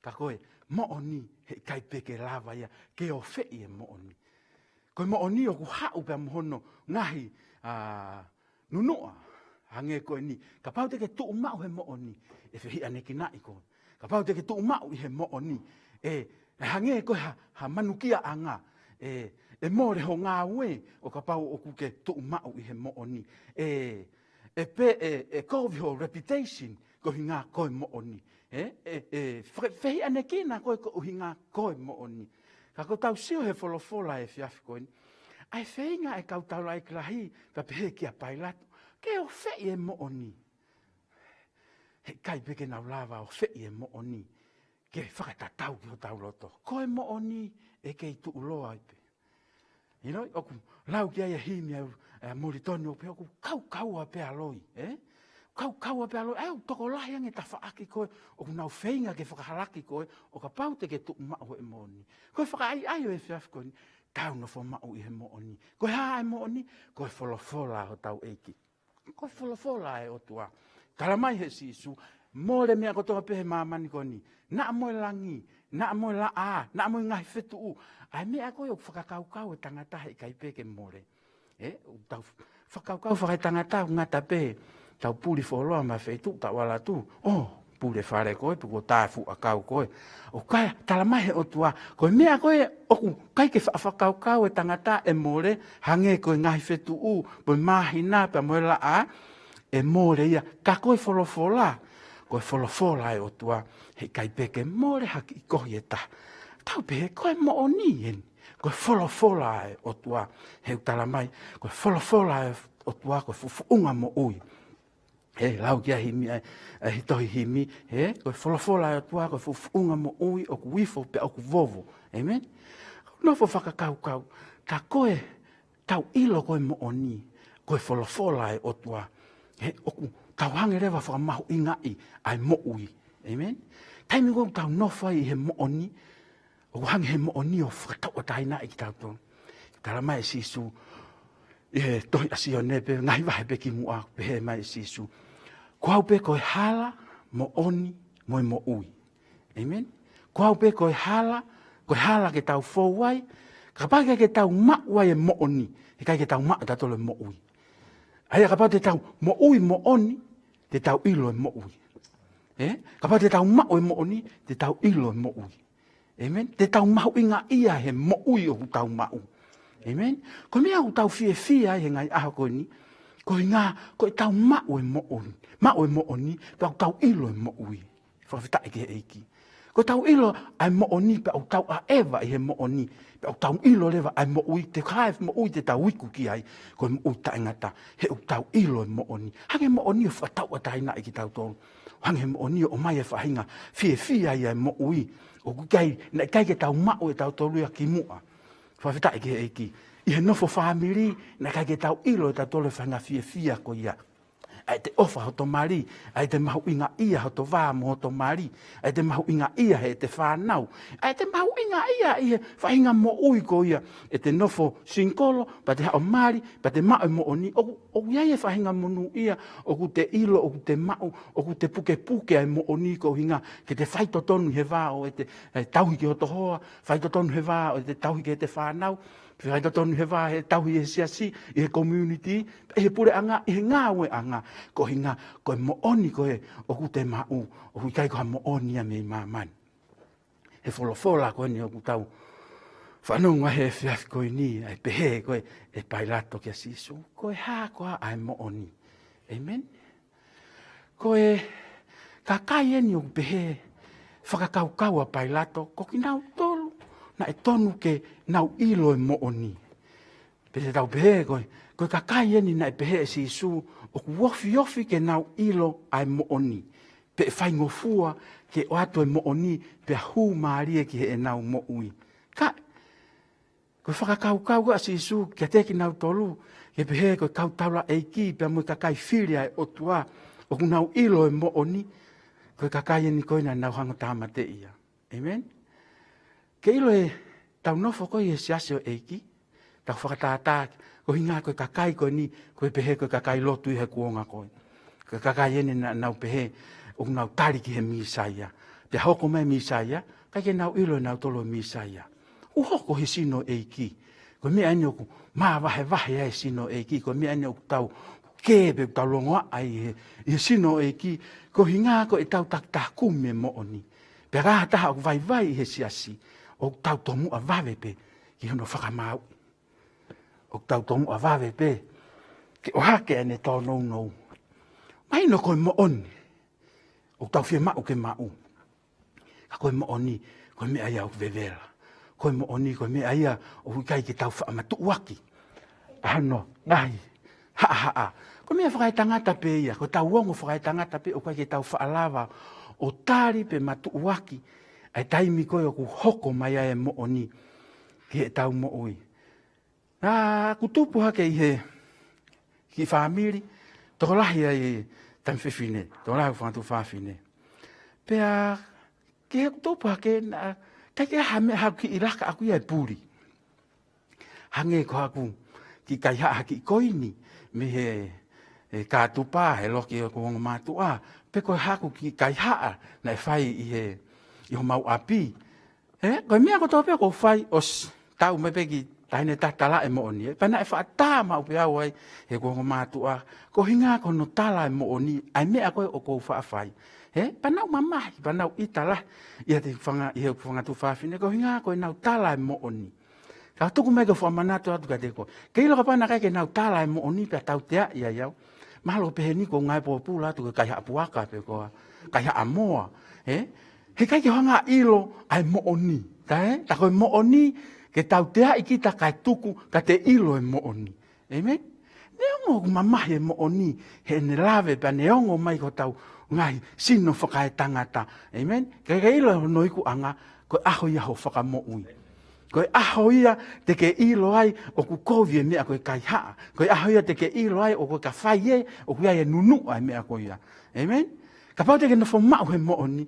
ka ko e moʻoni, he ʻikai pē ke lava ia ke ofeʻi e moʻoni. Ko e moʻoni ʻoku haʻu pē mo hono ngaahi, ā, nunuʻa, hangē ko eni. Kapau te ke tuʻu maʻu he moʻoni, ʻe fehiʻanekinaʻi koe. Kapau te ke tuʻu maʻu ʻi he moʻoni, ʻe, ʻe hangē ko ha, ha manukiaʻanga, ʻe, ʻe mole ho ngāue, ʻo kapau ʻoku ke tuʻu maʻu ʻi he moʻoni. ʻE, ʻe pē, ʻe, ʻe kovi ho reputation, koeʻuhinga ko e moʻoni. ʻE, ʻe, ʻe, fe-, fehiʻanekina koe koeʻuhinga ko e moʻoni. Ka ko ʻetau sio he folofola he efiafi ko eni, ʻa e feinga ʻa e kau taulaʻeiki lahi, pea pehē kia Pailato, ke ofeʻi e moʻoni. He ʻikai pē ke nau lava ofeʻi e moʻoni, ke fakatatau ki hotau loto. Ko e moʻoni ʻe kei tuʻuloa ai pē. ʻIlo, ʻoku lau ki ai e himi ʻa, ʻa Molitoni ʻo pehē ʻoku kaukaua pē ʻa loi, ē? Kaukaua pē ʻa loi, ʻa e ʻū tokolahi ange tafaʻaki ko ē, ʻoku nau feinga ke fakahalaki koe, ʻo kapau te ke tuʻu maʻu he moʻoni. Ko e fakaʻaiʻai ʻo e efiafi ko eni, tau nofo maʻu ʻi he moʻoni. Ko e hā e moʻoni? Ko e folofola ʻa hotau ʻEiki. Ko e folofola ʻa e ʻOtua. Tala mai he Sīsū, mole meʻa kotoa pē he māmani ko eni. Naʻa mo e langi, naʻa mo e laʻā, naʻa mo e ngaahi fetuʻu. ʻA e meʻa ko ē ʻoku fakakaukau e tangata he ʻikai pē ke mole. Ē, ʻoku tau fakakaukau fakaetangata ʻoku ngata pē, tau puli fuoloa mei he feituʻu, tau ʻalu atu. ʻO, pule fale koe, pe kuo tā e fuʻu ʻakau ko ē. ʻOku ʻikai, tala mai he ʻOtua, ko e meʻa ko ē ʻoku ʻikai ke fa-, fakakaukau e tangata ʻe mole, hangē ko e ngaahi fetuʻu, pe ko e māhina, pea mo e laʻā, ʻe mole ia, ka ko e folofola, ko e folofola ʻa e ʻOtua, he ʻikai pē ke mole ha kiʻi kohi ʻe taha. Tau pehē, ko e moʻoni eni, ko e folofola ʻa e ʻOtua, he ʻoku tala mai, ko e folofola ʻa e ʻOtua, ko e fuʻu fuʻunga moʻui. He lau ki ai e himi ʻa e, ʻa e tohi himi, he, ko e folofola ʻa e ʻOtua, ko e fuʻu fuʻunga moʻui, ʻoku ifo pea ʻoku vovo. ʻĒmeni? Nofo fakakaukau, tā ko e, tau ʻilo ko e moʻoni, ko e folofola ʻa e ʻOtua. He ʻoku tau hanga leva ʻo fakamahuʻingaʻi ʻa e moʻui. ʻĒmeni? Taimi ko ē ʻoku tau nofo ai ʻi he moʻoni, ʻoku hanga ʻe he moʻoni ʻo fakatauʻatāinaʻi kitautolu. Talamai ʻe Sīsū, ʻi he tohi ʻa Sione pē, ngaahi vahe pē kimuʻa, pehē mai ʻe Sīsū: Ko au pē ko e hala, moʻoni, mo e moʻui. ʻĒmeni? Ko au pē ko e hala, ko e hala ke tau fou ai, kapau ʻikai ke tau maʻu ai e moʻoni, heʻikai ke tau maʻu ʻe tautolu e moʻui. ʻA ia kapau te tau moʻui moʻoni, te tau ʻilo e moʻui. Ē? Kapau te tau maʻu e moʻoni, te tau ʻilo e moʻui. ʻĒmeni? Te tau mahuʻingaʻia he moʻui ʻoku tau maʻu. ʻĒmeni? Ko e meʻa ʻoku tau fiefia ai he ngaahi ʻaho ko eni, ko e ʻuhinga ko ʻetau maʻu e moʻoni. Maʻu e moʻoni, pea ʻoku tau ʻilo e moʻui. Fakafetaʻi ki he ʻEiki. Ko ʻetau ʻilo ʻa e moʻoni, pea ʻoku tau ʻaʻeva ʻi he moʻoni, pea ʻoku tau ʻilo leva ʻa e moʻui, te ka e moʻui te tau iku ki ai, ko e moʻui taʻengata, he ʻoku tau ʻilo e moʻoni. Hanga ʻe he moʻoni ʻo fakatauʻatāinaʻi kitautolu. Hanga ʻe he moʻoni ʻo ʻomai e faʻahinga fiefia ia ʻa e moʻui. ʻOku ʻikai, naʻe ʻikai ke tau maʻu ʻe tautolu ia kimuʻa. Fakafetaʻi ki he ʻEiki. ʻI he nofo fāmili, naʻe ʻikai ke tau ʻilo ʻe tautolu e faʻahinga fiefia ko ia. ʻA ʻete ʻofa hoto mali, ʻa ʻete mahuʻingaʻia hoto vā mo hoto mali, ʻa ʻete mahuʻingaʻia heʻete fānau, ʻa ʻete mahuʻingaʻia ʻi he faʻahinga moʻui ko ia, ʻete nofo singikolo, pea te haʻu ʻo mali, pea te maʻu e moʻoni, ʻoku, ʻoku ʻi ai e faʻahinga monūʻia ʻoku te ʻilo, ʻoku te maʻu, ʻoku te pukepuke ʻa e moʻoni ko e ʻuhinga ke te faitotonu he vā ʻo ʻete, ʻe tauhi ki hoto hoa, faitotonu he vā ʻo ʻete tauhi ki heʻete fānau, faitotonu he vā he tauhi he siasi, ʻi he community, ʻi he puleʻanga, ʻi he ngāueʻanga, ko e ʻuhinga ko e moʻoni ko ē ʻoku te maʻu, ʻoku ʻikai ko ha moʻoni ia mei māmani. He folofola ko eni ʻoku tau fanongo ai he efiafi ko eni, ʻa e pehē ko ē ʻe Pailato kia Sīsū: Ko e hā koā ʻa e moʻoni? ʻĒmeni? Ko e kakai eni ʻoku pehē, fakakaukau ʻa Pailato, ko kinautolu naʻe tonu ke nau ʻilo e moʻoni. Pea te tau pehē ko e, ko e kakai eni naʻe pehē ʻe Sīsū ʻoku ofiofi ke nau ʻilo ʻa e moʻoni, pea ʻe faingofua ke ʻoatu e moʻoni pea hū mālie ki heʻenau moʻui. Ka ko e fakakaukau ʻa Sīsū kiate kinautolu, ke pehē ko e kau taulaʻeiki pea mo e kakai fili ʻa e ʻOtua ʻoku nau ʻilo e moʻoni, ko e kakai eni ko ē naʻa nau hanga ʻo tāmateʻi ia. ʻĒmeni? Ke ʻilo ʻetau nofo ko ē ʻi he siasi ʻo e ʻEiki, tau fakatātā, ko e ʻuhinga ko e kakai ko eni, ko e pehē ko e kakai lotu ʻi he kuonga ko ē. Ko e kakai eni naʻa nau pehē ʻoku nau tali ki he Mīsaia. Pea hoko mai e Mīsaia, ʻikai ke nau ʻilo ʻe nautolu e Mīsaia. ʻOku hoko he sino ʻo e ʻEiki. Ko e meʻa eni ʻoku māvahevahe ai e sino ʻo e ʻEiki. Ko e meʻa eni ʻoku tau kē pea ʻoku tau longoaʻa ai ʻi he, ʻi he sino ʻo e ʻEiki. Ko e ʻuhinga ko ʻetau takitaha kumi e moʻoni. Pea ka ʻi ai ha taha ʻoku vaivai ʻi he siasi, ʻoku tau tomuʻa vave pē ki hono fakamāuʻi. ʻOku tau tomuʻa vave pē ke ʻohake ʻene tōnounou. Mahino ko e moʻoni ʻoku tau fiemaʻu ke maʻu. Ka ko e moʻoni, ko e meʻa ia ʻoku vevela. Ko e moʻoni, ko e meʻa ia ʻoku ʻikai ke tau faʻa matuʻuaki ʻa hono ngaahi haʻahaʻa. Ko e meʻa fakaetangata pē ia, ko ʻetau ongo fakaetangata pē, ʻoku ʻikai ke tau faʻa lava ʻo tali pe matuʻuaki ʻa e taimi ko ē ʻoku hoko mai ai e moʻoni ki heʻetau moʻui. Naʻá ku tupu hake ʻi he kiʻi fāmili, tokolahi ai e tama fefine, tokolahi ʻeku fanga tuofāfine. Pea ke u tupu hake naʻe ʻikai ke ʻi ai ha meʻa, haʻaku kiʻi laka ʻaʻaku ia ʻe puli. Hangē ko haʻaku kiʻi kaihaʻa ha kiʻi koini mei he, he kātupa, he loki ʻo ʻeku ongo mātuʻa, pe ko haʻaku kiʻi kaihaʻa naʻe fai ʻi he, ʻi homau ʻapi. Ē, ko e meʻa kotoa pē ʻoku ou fai, ʻosi tau mai pē ki he taʻahine taha talaʻi e moʻoni, ē. Pea naʻe faʻa tā maʻu pē au ai ʻe heʻeku ongo mātuʻa, ko e ʻuhinga ko hono tala e moʻoni, ʻa e meʻa ko ē ʻoku ou faʻa fai. Ē, pea nau mamahi, pea nau ʻita lahi ʻiate au, fanga, ʻi heʻeku fanga tuofāfine, ko e ʻuhinga ko ʻenau tala e moʻoni. Ka tuku mai ke u fakamanatu atu kiate koe. Ke ʻilo kapau naʻe ʻikai ke nau tala e moʻoni pea tauteaʻi ai au, mahalo pehē ni ʻoku ou ngāue pōpula atu ko e kaihaʻa puaka pe ko e kaihaʻa moa, ē? Heʻikai ke u hanga ʻo ʻilo ʻa e moʻoni. Tā ē? Tā ko e moʻoni ke tauteaʻi kita kae tuku ka te ʻilo e moʻoni. ʻĒmeni? Neongo ʻoku mamahi e moʻoni heʻene lave pea neongo mai ko hotau ngaahi sino fakaetangata. ʻĒmeni? Ka ke ʻilo hono ikuʻanga, ko e ʻaho ia ho fakamoʻui. Ko e ʻaho ia te ke ʻilo ai ʻoku kovi e meʻa ko e kaihaʻa. Ko e ʻaho ia te ke ʻilo ai ʻoku ka fai ē, ʻoku ʻi ai e nunuʻa e meʻa ko ia. Amen? Kapau te ke nofo maʻu he moʻoni,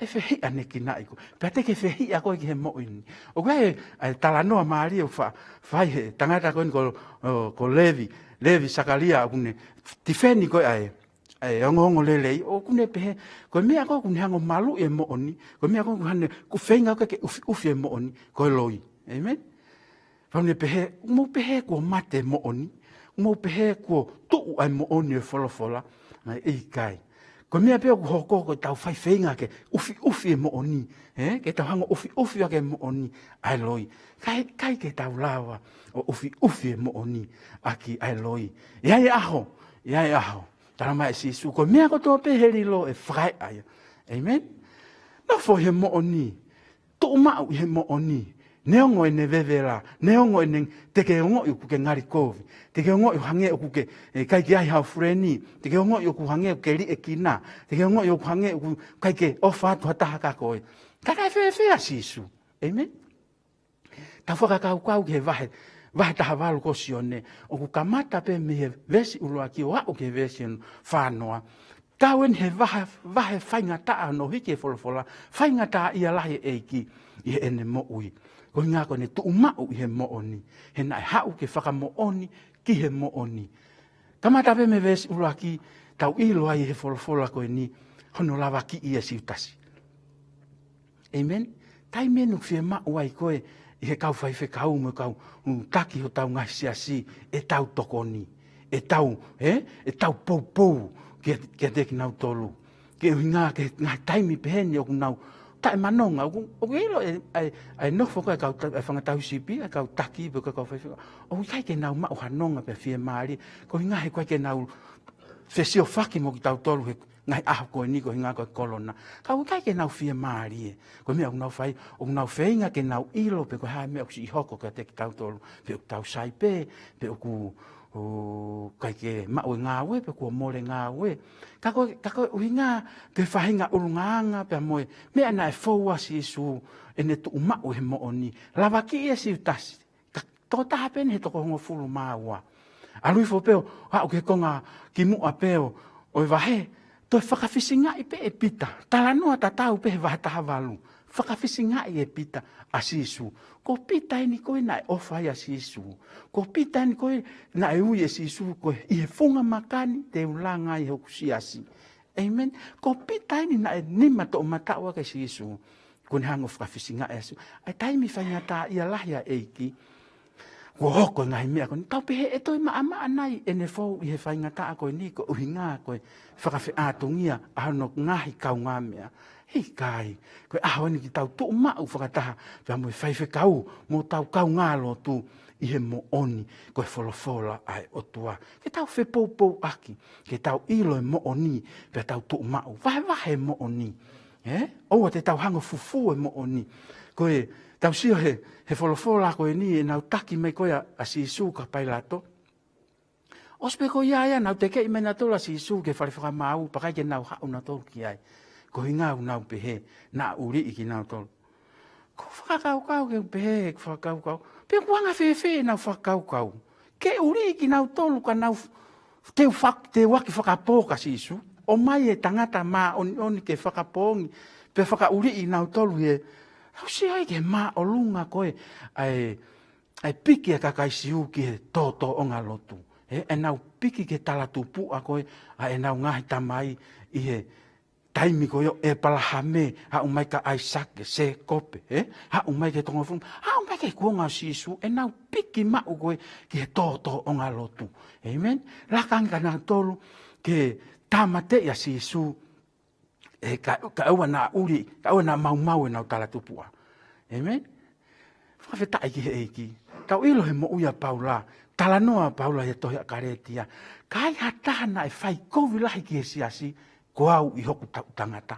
ʻe fehiʻanekinaʻi koe. Pea te ke fehiʻa koe ki he moʻoni. ʻOku ʻi ai e, e talanoa mālie ʻoku fa-, fai he tangata ko eni ko, ʻo, ko Levi, Levi Sakalia, ʻoku ne tifeni ko ē ʻa e, ʻa e ongoongolelei, ʻoku ne pehē, ko e meʻa ko ē ʻoku ne hanga ʻo maluʻi e moʻoni, ko e meʻa ko ē ʻoku hanga ʻo feinga ko ē ke ʻufiʻufi e moʻoni, ko e loi. Amen? Pea ne pehē, mou pehē kuo mate moʻoni, mou pehē kuo tuʻu ʻa e moʻoni ʻo e folofola, ʻa e ʻikai. Ko e meʻa pē ʻoku hoko ko ʻetau fai feinga ke ʻufiʻufi e moʻoni, ē? Ke tau hanga ʻo ʻufiʻufi ʻaki e moʻoni ʻa e loi. ʻIkai, ʻikai ke tau lava ʻo ʻufiʻufi e moʻoni ʻaki ʻa e loi. ʻI ai e ʻaho, ʻi ai e ʻaho. Talamai ʻe Sīsū, ko e meʻa kotoa pē he lilo ʻe fakaeʻa ia. Amen? Nofo he moʻoni, tuʻu maʻu ʻi he moʻoni. Neongo ʻene vevela, neongo ʻene, te ke ongoʻi ʻoku ke ngali kovi. Te ke ongoʻi ʻo hangē ʻoku ke, ʻe, ʻikai ke ʻi ai hao fuleni. Te ke ongoʻi ʻoku hangē ʻoku ke liʻekina. Te ke ongoʻi ʻoku hangē ʻoku ʻikai ke ʻofa atu ha taha kia koe. Ka naʻe fēfē ʻa Sīsū. Amen? Tau fakakaukau ki he vahe, vahe taha valu ko Sione. ʻOku kamata pē mei he veesi ʻuluaki ʻo aʻu ki he veesi fānoa. Tau eni he vahe, vahe faingataʻa hono hiki e folofola, faingataʻaʻia lahi e ʻEiki ʻi heʻene moʻui. Ko e ʻuhinga ko ʻene tuʻu maʻu ʻi he moʻoni, he naʻe haʻu ke fakamoʻoni ki he moʻoni. Kamata pē mei he veesi ʻuluaki, tau ʻilo ai he folofola ko eni, hono lavakiʻi ʻe Siutasi. Amen. Taimi eni ʻoku fiemaʻu ai ko ē ʻi he kau faifekau mo e kau, mm, taki hotau ngaahi siasi, ʻetau tokoni, ʻetau, ē, ʻetau poupou kia, kiate kinautolu. Ko e ʻuhinga ko e ngaahi taimi pehē ni ʻoku nau taʻemanonga, ʻoku, ʻoku ʻilo e, ʻa e, ʻa e nofo ko ē kau ta-, ʻa e fanga tauhi sipi, ʻa e kau taki, pe ko e kau faifekau. ʻOku ʻikai ke nau maʻu ha nonga pea fiemālie, ko e ʻuhinga he ʻoku ʻikai ke nau fesiofaki mo kitautolu he ngaahi ʻaho ko eni ko e ʻuhinga ko e kolona. Ka ʻoku ʻikai ke nau fiemālie. Ko e meʻa ʻoku nau fai, ʻoku nau feinga ke nau ʻilo pe ko e hā e meʻa ʻoku siʻi hoko kiate kitautolu. Pe ʻoku tau sai pē, pe ʻoku, ʻo, ʻikai ke maʻu e ngāue, pe kuo mole ngāue. Ka ko, ka ko e ʻuhinga, ko e faʻahinga ʻulungaanga, pea mo e meʻa naʻe fou ai ʻa Sīsū, ʻene tuʻu maʻu he moʻoni. Lavakiʻi ʻe Siutasi. Ka tokotaha pē eni he toko hongofulu mā ua. ʻAlu hifo pē ʻo aʻu ki he konga kimuʻa pē ʻo, ʻo e vahe, toe fakafisingaʻi pē ʻe Pita. Talanoa tatau pē he vahe taha valu. Fakafisingaʻi ʻe Pita ʻa Sīsū. Ko Pita eni ko ē naʻe ʻofa ai ʻa Sīsū. Ko Pita eni ko ē naʻe ui ʻe Sīsū ko e ʻi he funga maka ni te u langa ai hoku siasi. Amen. Ko Pita eni naʻe nima toʻomataʻu ʻaki ʻe Sīsū. Kuo ne hanga ʻo fakafisingaʻi ʻa Sīsū. ʻA e taimi faingataʻaʻia lahi ʻa e ʻEiki. Kuo hoko e ngaahi meʻa ko eni. Tau pehē ʻe toe maʻamaʻa nai ʻene fou ʻi he faingataʻa ko eni ko e ʻuhinga ko e fakafeʻātungia ʻa hono ngaahi kaungāmeʻa. ʻIkai, ko e ʻaho eni ke tau tuʻu maʻu fakataha, pea mo e faifekau, mo hotau kaungālotu, ʻi he moʻoni, ko e folofola ʻa e ʻOtua. Ke tau fepoupouaki, ke tau ʻilo e moʻoni, pea tau tuʻu maʻu, vahevahe e moʻoni. Ē? ʻOua te tau hanga ʻo fufū e moʻoni. Ko e, tau sio he, he folofola ko eni, ʻenau taki mai ko ē ʻa, ʻa Sīsū kia Pailato. ʻOsi pē ko ia ia, nau tekeʻi mai nautolu ʻa Sīsū ki he fale fakamaau, pea ʻikai ke nau haʻu nautolu ki ai. Ko e ʻuhinga ʻoku nau pehē, naʻa ʻuliʻi kinautolu. Ko e fakakaukau ke pehē, ko e fakakaukau. Pe ʻoku anga fēfē ʻenau fakakaukau. Ke ʻuliʻi kinautolu ka nau f-, teu fak-, teu ʻaki fakapō kia Sīsū. ʻOmai e tangata māʻoniʻoni ke fakapoongi, pea fakaʻuliʻi nautolu ē. Tau sio ai ki he māʻolunga ko ē, ʻa e ʻa e piki ʻa e kakai Siu ki he tōtōʻonga lotu. Ē, ʻenau piki ki he talatupuʻa ko ē, ʻa ʻenau ngaahi tamai ʻi he taimi ko ē ʻo ʻĒpalahame, haʻu mai kia ʻAisake, Sēkope, ē, haʻu mai ki he toko hongofulu, haʻu mai ki he kuonga ʻo Sīsū, ʻenau piki maʻu ko ē ki he tōtōʻonga lotu. Amen. Laka ange kia nautolu ke tāmateʻi ʻa Sīsū, ē, ka, kae ʻoua naʻa ʻuli, kae ʻoua naʻa maumau ʻenau talatupuʻa. Amen. Fakafetaʻi ki he ʻEiki. Tau ʻilo he moʻui ʻa Paula, talanoa ʻa Paula he tohi ʻa Kalētia. Ka ai ha taha naʻe fai kovi lahi ki he siasi, ko au ʻi hoku taʻutangata.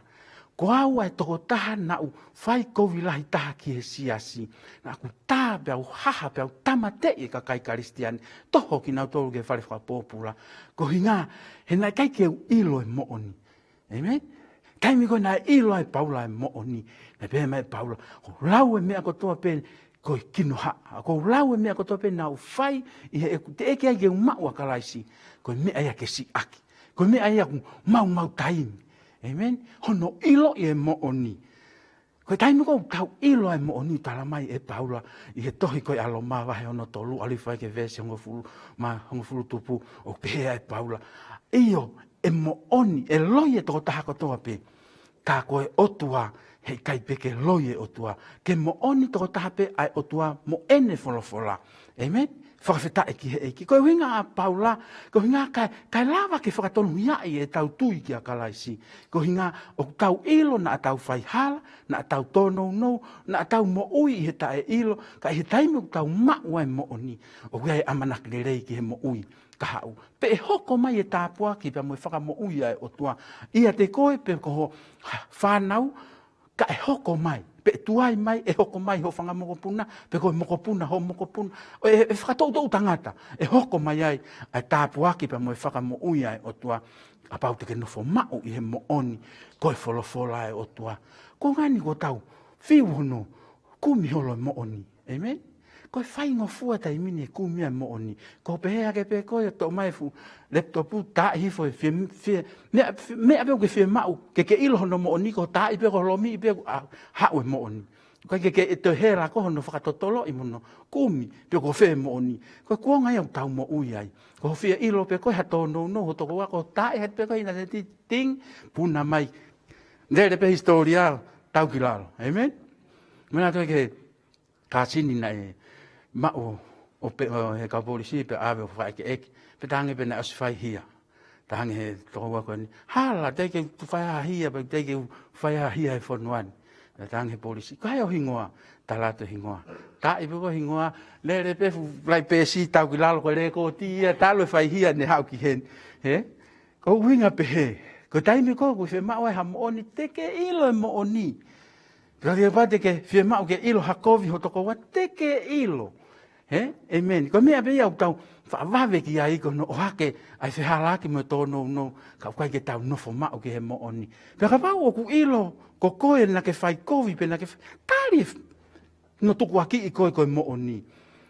Ko au ʻa e tokotaha naʻu fai kovi lahi taha ki he siasi. Naʻa ku tā pea u haha pea u tāmateʻi e kakai Kalisitiane. Toho kinautolu ki he fale fakapōpula. Ko e ʻuhinga, he naʻe ʻikai ke u ʻilo e moʻoni. Amen. Taimi ko ē naʻe ʻilo ai ʻe Paula e moʻoni. Naʻe pehē mai ʻe Paula, ʻoku lau e meʻa kotoa pē, Ko e kinohaʻa, ʻoku ou lau e meʻa kotoa pē naʻa ku fai ʻi heʻeku teʻeki ai ke u maʻu ʻa Kalaisi, ko e meʻa ia ke siʻaki. Ko e meʻa ia ʻoku maumau taimi. ʻĒmeni? Hono ʻiloʻi e moʻoni. Ko e taimi ko ē ʻoku tau ʻilo ai e moʻoni, tala mai ʻe Paula ʻi he tohi ko ē ʻa Loma vahe hono tolu, ʻalu hifo ai ki he veesi hongofulu, mā hongofulu tupu, ʻoku pehē ʻe Paula. ʻIo, e moʻoni, ʻe loi e tokotaha kotoa pē, ka ko e ʻOtua, heʻikai pē ke loi e ʻOtua. Ke moʻoni tokotaha pē ʻa e ʻOtua mo ʻene folofola. ʻĒmeni? Fakafetaʻi ki he ʻEiki. Ko e ʻuhinga ʻa Paula, ko e ʻuhinga kae, kae lava ke fakatonuhiaʻi ʻetau tui kia Kalaisi. Ko e ʻuhinga ʻoku tau ʻilo naʻa tau faihala, naʻa tau tōnounou, naʻa tau moʻui ʻi he taʻeʻilo, ka ʻi he taimi ʻoku tau maʻu ai e moʻoni, ʻoku ʻi ai e ʻamanaki lelei ki he moʻui kahaʻu. Pea ʻe hoko mai e tāpuaki pea mo e fakamoʻui ʻa e ʻOtua ʻiate koe pe ko ho fānau, ka ʻe hoko mai, pe ʻe tuai mai, ʻe hoko mai ho fanga mokopuna, pe ko e mokopuna ho mokopuna. ʻE, ʻe fakatoutou tangata, ʻe hoko mai ai ʻa e tāpuaki pea mo e fakamoʻui ʻa e ʻOtua, kapau te ke nofo maʻu ʻi he moʻoni, ko e folofola ʻa e ʻOtua. Ko e ʻuhinga eni ʻoku tau fiu hono kumi holo e moʻoni. ʻĒmeni? Ko e faingofua taimi ni e kumi ʻa e moʻoni. Ko e pehē hake pē ko e toʻo mai e fuʻu laptop, taaʻi hifo e fie, fie, meʻa, meʻa pē ʻoku ke fiemaʻu ke ke ʻilo hono moʻoni, ko e taaʻi pē, ko e lomiʻi pē, ʻa, haʻu e moʻoni. ʻIkai ke, ke toe hela ko hono fakatotoloʻi mo hono kumi, pe ko fē e moʻoni. Ko e kuonga ia ʻoku tau moʻui ai. Ko hoʻo fie ʻilo pē ko e ha tōnounou ho tokoua, ko e taaʻi hake pē ko e ʻinitaneti, ting, puna mai. Lele pē hisitōlia, tau ki lalo. ʻĒmeni? Meʻa naʻe toe ki he kāsini naʻe maʻu ʻo pe-, ʻo he kau polisi pea ʻave ʻo fakaʻekeʻeke. Pea talaange pē naʻe ʻosi fai hia. Talaange he tokoua ko eni, hala, teʻeki ke u fai ha hia, pea teʻeki ke u fai ha hia he fonua ni. Pea talaange he polisi, ko e hā hoʻo hingoa? Tala atu e hingoa. Taaʻi pē ko e hingoa, lele pē fuʻu laʻi peesi, tau ki lalo, ko e lēkooti ia, talu e fai hia ne haʻu ki heni. Hē? Ko e ʻuhinga pehē, ko e taimi ko ē ʻoku fiemaʻu ai ha moʻoni, te ke ʻilo e moʻoni. Pea kapau te ke fiemaʻu ke ʻilo ha kovi ho tokoua, te ke ʻilo. Hē? ʻĒmeni. Ko e meʻa pē ia ʻoku tau faʻa vave ki ai, ko hono ʻohake ʻa e fehālaaki mo e tōnounou, ka ʻoku ʻikai ke tau nofo maʻu ki he moʻoni. Pea kapau ʻoku ʻilo ko koe naʻa ke fai kovi pe naʻa ke f-, tali e f-, hono tukuakiʻi koe ko e moʻoni.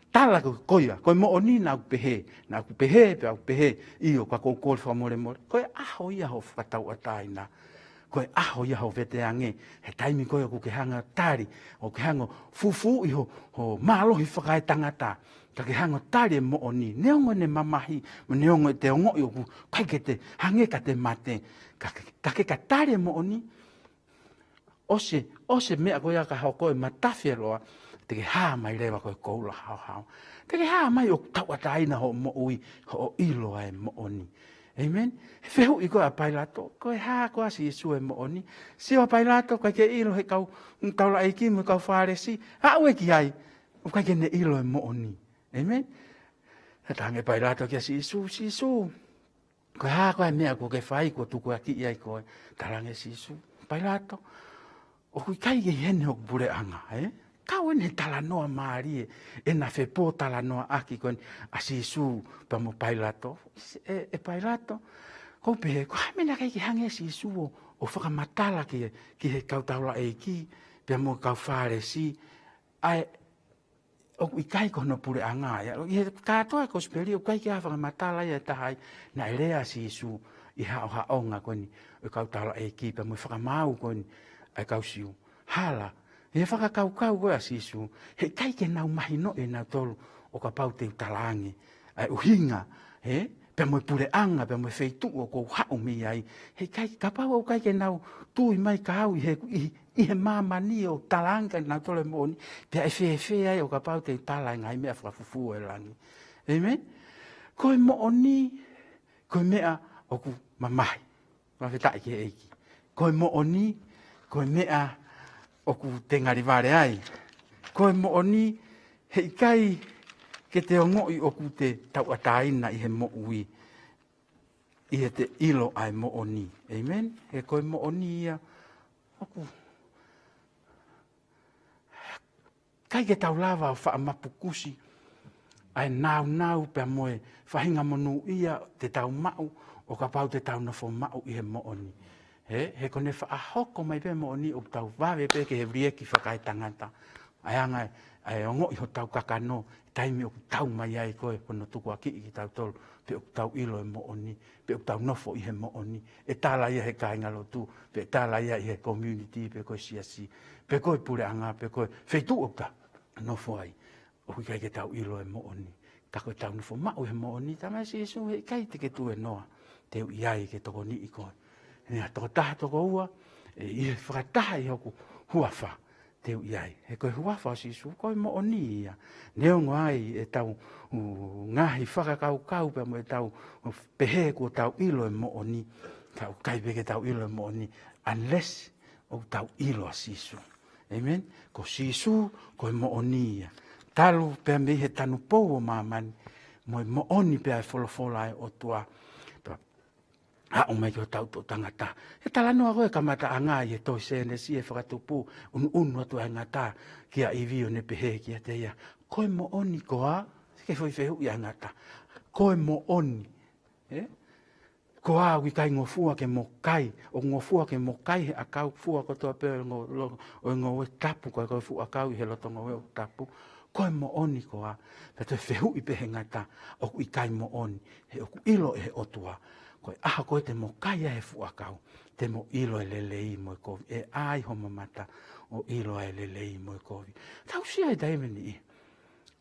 Tala ko, ko ia, ko e moʻoni naʻa ku pehē, naʻa ku pehē, pea u pehē, ʻio, ka ʻoku ou kole fakamolemole. Ko e ʻaho ia hoʻo fakatauʻatāina. Ko e ʻaho ia hoʻo veteange, he taimi ko ē ʻoku ke hanga ʻo tali, ʻoku ke hanga ʻo fufuuʻi ho, ho mālohi fakaetangata, ka ke hanga ʻo tali e moʻoni, neongo ʻene mamahi, mo neongo ʻete ongoʻi ʻoku ʻikai ke te hangē ka te mate, ka ke, ka ke ka tali e moʻoni, ʻosi, ʻosi e meʻa ko ia ka hoko e matafi e loa, te ke hā mai leva ko e koula haohaoa. Te ke hā mai ʻo tauʻatāina hoʻo moʻui, hoʻo ʻilo ʻa e moʻoni. ʻĒmeni? He fehuʻi ko ē ʻa Pailato, ko e hā koā Sīsū e moʻoni? Sio ʻa Pailato, ʻikai ke ʻilo he kau taulaʻeiki mo e kau Fālesi, aʻu ē ki ai, ʻoku ʻikai ke ne ʻilo e moʻoni. ʻĒmeni? Pea talaange ʻe Pailato kia Sīsū, Sīsū, ko e hā koā e meʻa kuo ke fai kuo tukuakiʻi ai koe? Talaange ʻe Sīsū, Pailato, ʻoku ʻikai ke ʻi heni hoku puleʻanga, ē? Kau eni he talanoa mālie, ʻena fepōtalanoaʻaki ko eni ʻa Sīsū pea mo Pailato. ʻE, ʻe Pailato, ʻoku ou pehē, ko e hā e meʻa naʻe ʻikai ke hanga ʻe Sīsū ʻo, ʻo fakamatala ki he, ki he kau taulaʻeiki, pea mo e kau Fālesi, ʻa e ʻoku ʻikai ko hono puleʻanga ia. ʻI he kātoa e kosipeli, ʻoku ʻikai ke ʻi ai ha fakamatala ia ʻe taha ai naʻe lea ʻa Sīsū ʻi he haʻohaʻonga ko eni ʻo e kau taulaʻeiki pea mo e fakamaau ko eni ʻa e kau Siu. Hala, ʻi he fakakaukau ko ē ʻa Sīsū, heʻikai ke nau mahinoʻi ʻe nautolu ʻo kapau te u talaange ʻa e ʻuhinga, ē? Pea mo e puleʻanga, pea mo e feituʻu ʻoku ou haʻu mei ai. Heʻikai, kapau ʻoku ʻikai ke nau tui mai kia au ʻi he, ʻi, ʻi he māmani ʻo talaange kia nautolu e moʻoni, pea ʻe fēfē ai ʻo kapau te u tala e ngaahi meʻa fakafufū ʻo e langi. ʻĒmeni? Ko e moʻoni, ko e meʻa ʻoku mamahi. Fakafetaʻi ki he ʻEiki. Ko e moʻoni, ko e meʻa ʻoku te ngali vale ai. Ko e moʻoni, heʻikai ke te ongoʻi ʻoku te tauʻatāina ʻi he moʻui, ʻi heʻete ʻilo ʻa e moʻoni. ʻĒmeni? He ko e moʻoni ia ʻoku ʻikai ke tau lava ʻo faʻa mapukusi ʻa e nāunau pea mo e faʻahinga monūʻia te tau maʻu ʻo kapau te tau nofo maʻu ʻi he moʻoni. He, he ko ʻene faʻa hoko mai pē moʻoni ʻoku tau vave pē ki he vilieki fakaetangata. ʻA e anga e, ʻa e ongoʻi hotau kakano, taimi ʻoku tau mai ai ko e hono tukuakiʻi kitautolu, pe ʻoku tau ʻilo e moʻoni, pe ʻoku tau nofo ʻi he moʻoni, ʻe tala ia he kāingalotu, pe ʻe tala ia ʻi he community, pe ko e siasi, pe ko e puleʻanga, pe ko e feituʻu ʻoku tau nofo ai. ʻOku ʻikai ke tau ʻilo e moʻoni. Ka ko ʻetau nofo maʻu he moʻoni, talamai ʻe Sīsū, heʻikai te ke tuēnoa, te u ʻi ai ke tokoniʻi koe. He ko e tokotaha, toko ua, ʻe ʻi he fakataha ʻi hoku huafa, te u ʻi ai. He ko e huafa ʻo Sīsū, ko e moʻoni ia. Neongo ʻa ʻetau, ʻū, ngaahi fakakaukau pea mo ʻetau, ʻū, pehē kuo tau ʻilo e moʻoni, ka ʻoku ʻikai pē ke tau ʻilo e moʻoni, unless ʻoku tau ʻilo ʻa Sīsū. ʻĒmeni? Ko Sīsū, ko e moʻoni ia. Talu pea mei he tanupou ʻo māmani, mo e moʻoni pea ʻe folofola ʻa e ʻOtua. Pea aʻu mai ki hotau toʻutangata. He talanoa ko e kamataʻanga ʻi he tohi Sēnesi ʻe fakatupu, ʻunuʻunu atu ʻa e ngata kia ʻIvi ʻo ne pehē kiate ia, ko e moʻoni koā, ke foʻi fehuʻi ʻa e ngata. Ko e moʻoni. Ē? Koā ʻoku ʻikai ngofua ke mo kai, ʻoku ngofua ke mo kai he ʻakau fua kotoa pē ʻo e ngo-, lo-, ʻo e ngoue tapu, ko e, ko e fuʻu ʻakau ʻi he loto ngoue ʻoku tapu. Ko e moʻoni koā, pea toe fehuʻi pē he ngata, ʻoku ʻikai moʻoni, he ʻoku ʻilo ʻe he ʻOtua. Ko e ʻaho ko ē te mo kai ai he fuʻu ʻakau, te mo ʻilo e lelei mo e kovi, ʻe ʻā ai ho mamata ʻo ʻilo e lelei mo e kovi. Tau sio he taimi ni ʻi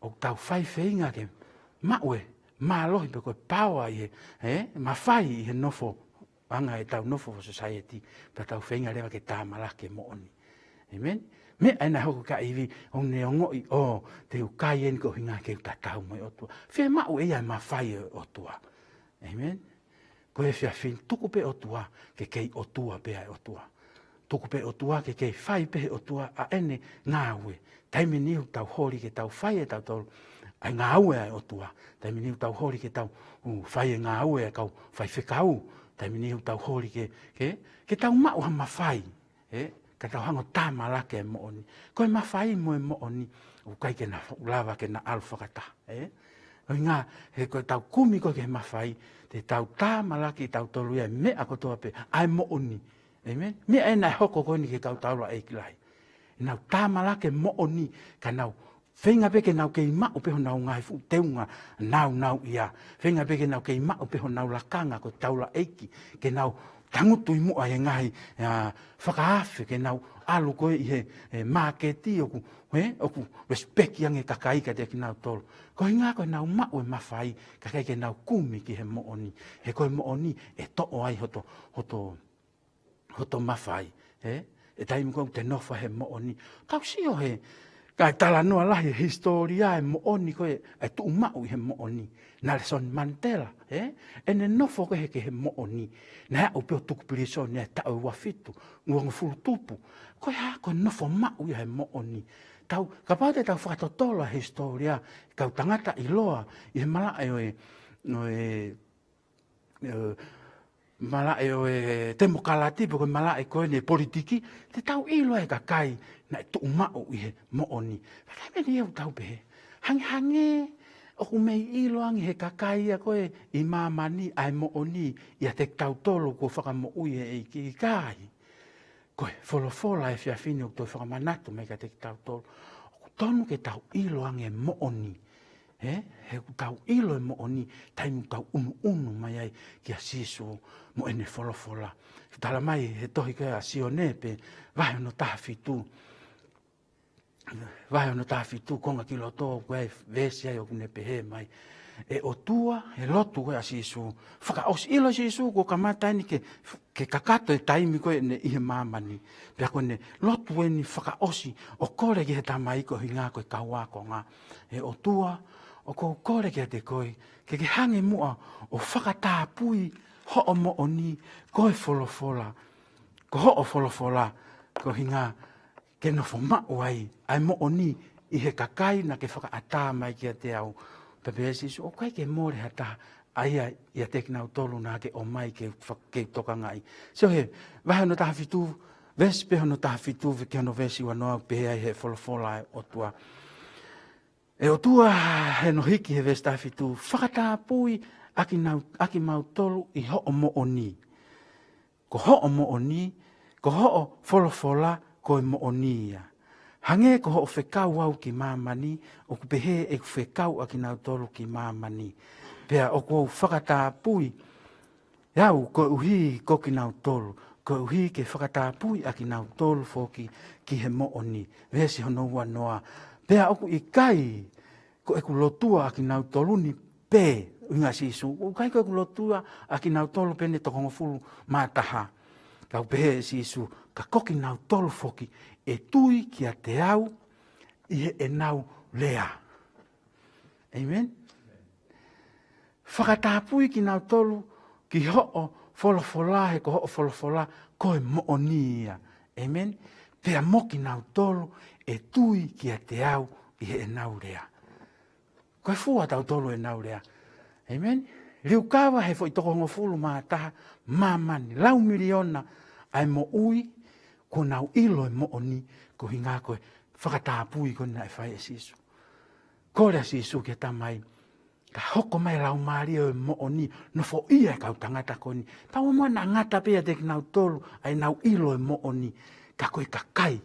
ʻoku tau fai feinga ke maʻu e mālohi pe ko e paoa ʻi he, ē, mafai ʻi he nofo, anga ʻetau nofo ʻo society, pea tau feinga leva ke tāmalaki e moʻoni. ʻĒmeni? Meʻa ʻena hoko kia ʻIvi, ʻo ne ongoʻi, ʻo, te u kai eni ko e ʻuhinga ke u tatau mo e ʻOtua. Fiemaʻu ʻe ia e mafai ʻo e ʻOtua. ʻĒmeni? Ko e efiafi ni, tuku pē ʻOtua, ke kei ʻOtua pē ʻa e ʻOtua. Tuku pē ʻOtua, ke kei fai pē he ʻOtua ʻa ʻene ngāue. Taimi ni ʻoku tau holi ke tau fai ʻe tautolu ʻa e ngāue ʻa e ʻOtua. Taimi ni ʻoku tau holi ke tau, ʻū, fai e ngāue ʻa e kau faifekau. Taimi ni ʻoku tau holi ke, ke, ke tau maʻu ha mafai. Ē, ka tau hanga ʻo tāmalaki e moʻoni. Ko e mafai mo e moʻoni, ʻoku ʻikai ke na lava ke na ʻalu fakataha, ē? ʻUhinga, he ko ʻetau kumi ko ē ki he mafai, te tau tāmalaki tautolu ia e meʻa kotoa pē, ʻa e moʻoni. ʻĒmeni? Meʻa ʻena ʻe hoko ko eni ki he kau taulaʻeiki lahi. ʻEnau tāmalaki e moʻoni, ka nau feinga pē ke nau kei maʻu pē honau ngaahi fuʻu teunga nāunauʻia. Feinga pē ke nau kei maʻu pē honau lakanga ko e taulaʻeiki, ke nau tangutu ʻi muʻa he ngaahi, ā, fakaafe, ke nau ʻalu ko ē ʻi he, ē, māketi ʻoku, ē, ʻoku respect ange e kakai kiate kinautolu. Ko e ʻuhinga ko ʻenau maʻu e mafai, kae ʻikai ke nau kumi ki he moʻoni. He ko e moʻoni ʻe toʻo ai hoto, hoto hoto mafai, ē? ʻE taimi ko ē ʻoku te nofo he moʻoni. Tau sio he, ka e talanoa lahi he hisitōlia e moʻoni ko ē, ʻa e tuʻu maʻu ʻi he moʻoni. Nelson Mandela, ē? ʻEne nofo ko ē he, ki he moʻoni. Naʻe aʻu pē ʻo tuku pilīsone ʻi he taʻu ʻe ua fitu, ua hongofulu tupu. Ko e hā, ko e nofo maʻu ia he moʻoni. Tau, kapau te tau fakatotolo he hisitōlia, kau tangata ʻiloa, ʻi he malaʻe ʻo e, ʻo e, ē, malaʻe ʻo e temokalati, pe ko e malaʻe ko eni e politiki, te tau ʻilo e kakai naʻe tuʻu maʻu ʻi he moʻoni. Taimi ni ʻoku tau pehē, hangehangē ʻoku mei ʻilo ange he kakai ia ko ē ʻi māmani ʻa e moʻoni ʻiate kitautolu kuo fakamoʻui ʻe he ʻEiki, ʻikai. Ko e folofola he efiafi ni ʻoku toe fakamanatu mai kiate kitautolu. ʻOku tonu ke tau ʻilo ange e moʻoni. Ē? He ʻoku tau ʻilo e moʻoni, taimi ʻoku tau ʻunuʻunu mai ai kia Sīsū mo ʻene folofola. Talamai he tohi ko ē ʻa Sione pe vahe hono taha fitu. Vahe hono taha fitu, konga ki loto, ko e veesi ai ʻoku ne pehē mai. ʻE ʻOtua, he lotu ko ē ʻa Sīsū. Fakaʻosi, ʻilo Sīsū kuo kamata eni ke, ke kakato e taimi ko ē ʻene ʻi he māmani. Pea ko ʻene lotu eni fakaʻosi ʻo kole ki he Tamai ko e ʻuhinga ko e kau ākonga. ʻE ʻOtua, ʻoku ou kole kiate koe, ke ke hanga muʻa ʻo fakatapui hoʻo moʻoni, ko e folofola, ko hoʻo folofola, ko e ʻuhinga ke nofo maʻu ai ʻa e moʻoni ʻi he kakai naʻa ke fakaʻatā mai kiate au. Pea pehē ʻe Sīsū, ʻoku ʻikai ke mole ha taha ʻa ia ʻiate kinautolu naʻa ke ʻomai ke fa-, ke tokangaʻi. Sio he, vahe hono taha fitu, veesi pē hono taha fitu, ki hono veesi ua noa, pehē ai he folofola ʻa e ʻOtua. ʻE ʻOtua, he hono hiki he veesi taha fitu, fakatapui ʻa kinau-, ʻa kimautolu ʻi hoʻo moʻoni. Ko hoʻo moʻoni, ko hoʻo folofola, ko e moʻoni ia. Hangē ko hoʻo fekau au ki māmani, ʻoku pehē ʻeku fekau ʻa kinautolu ki māmani. Pea ʻoku ou fakatapui au koeʻuhi ko kinautolu, koeʻuhi ke fakatapui ʻa kinautolu foki ki he moʻoni. Veesi hono uanoa. Pea ʻoku ʻikai ko ʻeku lotua ʻa kinautolu ni pē, ʻuhinga Sīsū, ʻoku ʻikai ko ʻeku lotua ʻa kinautolu pē ʻe toko hongofulu mā taha. Ka ʻoku pehē ʻe Sīsū, ka ko kinautolu foki ʻe tui kiate au ʻi heʻenau lea. ʻĒmeni? Fakatapui kinautolu ki hoʻo folofola, he ko hoʻo folofola ko e moʻoni ia. ʻĒmeni? Pea mo kinautolu ʻe tui kiate au ʻi heʻenau lea. Ko e fua tautolu ʻenau lea. ʻĒmeni? Liukava he foʻi toko hongofulu mā taha māmani, lau miliona ʻa e moʻui, kuo nau ʻilo e moʻoni, koeʻuhinga ko e fakatapui ko eni naʻe fai ʻe Sīsū. Kole ʻa Sīsū ki he Tamai, ka hoko mai e Laumālie ʻo e moʻoni, nofoʻia e kau tangata ko eni. Pau mo na ngata pē ʻiate kinautolu ʻa ʻenau ʻilo e moʻoni, ka ko e kakai,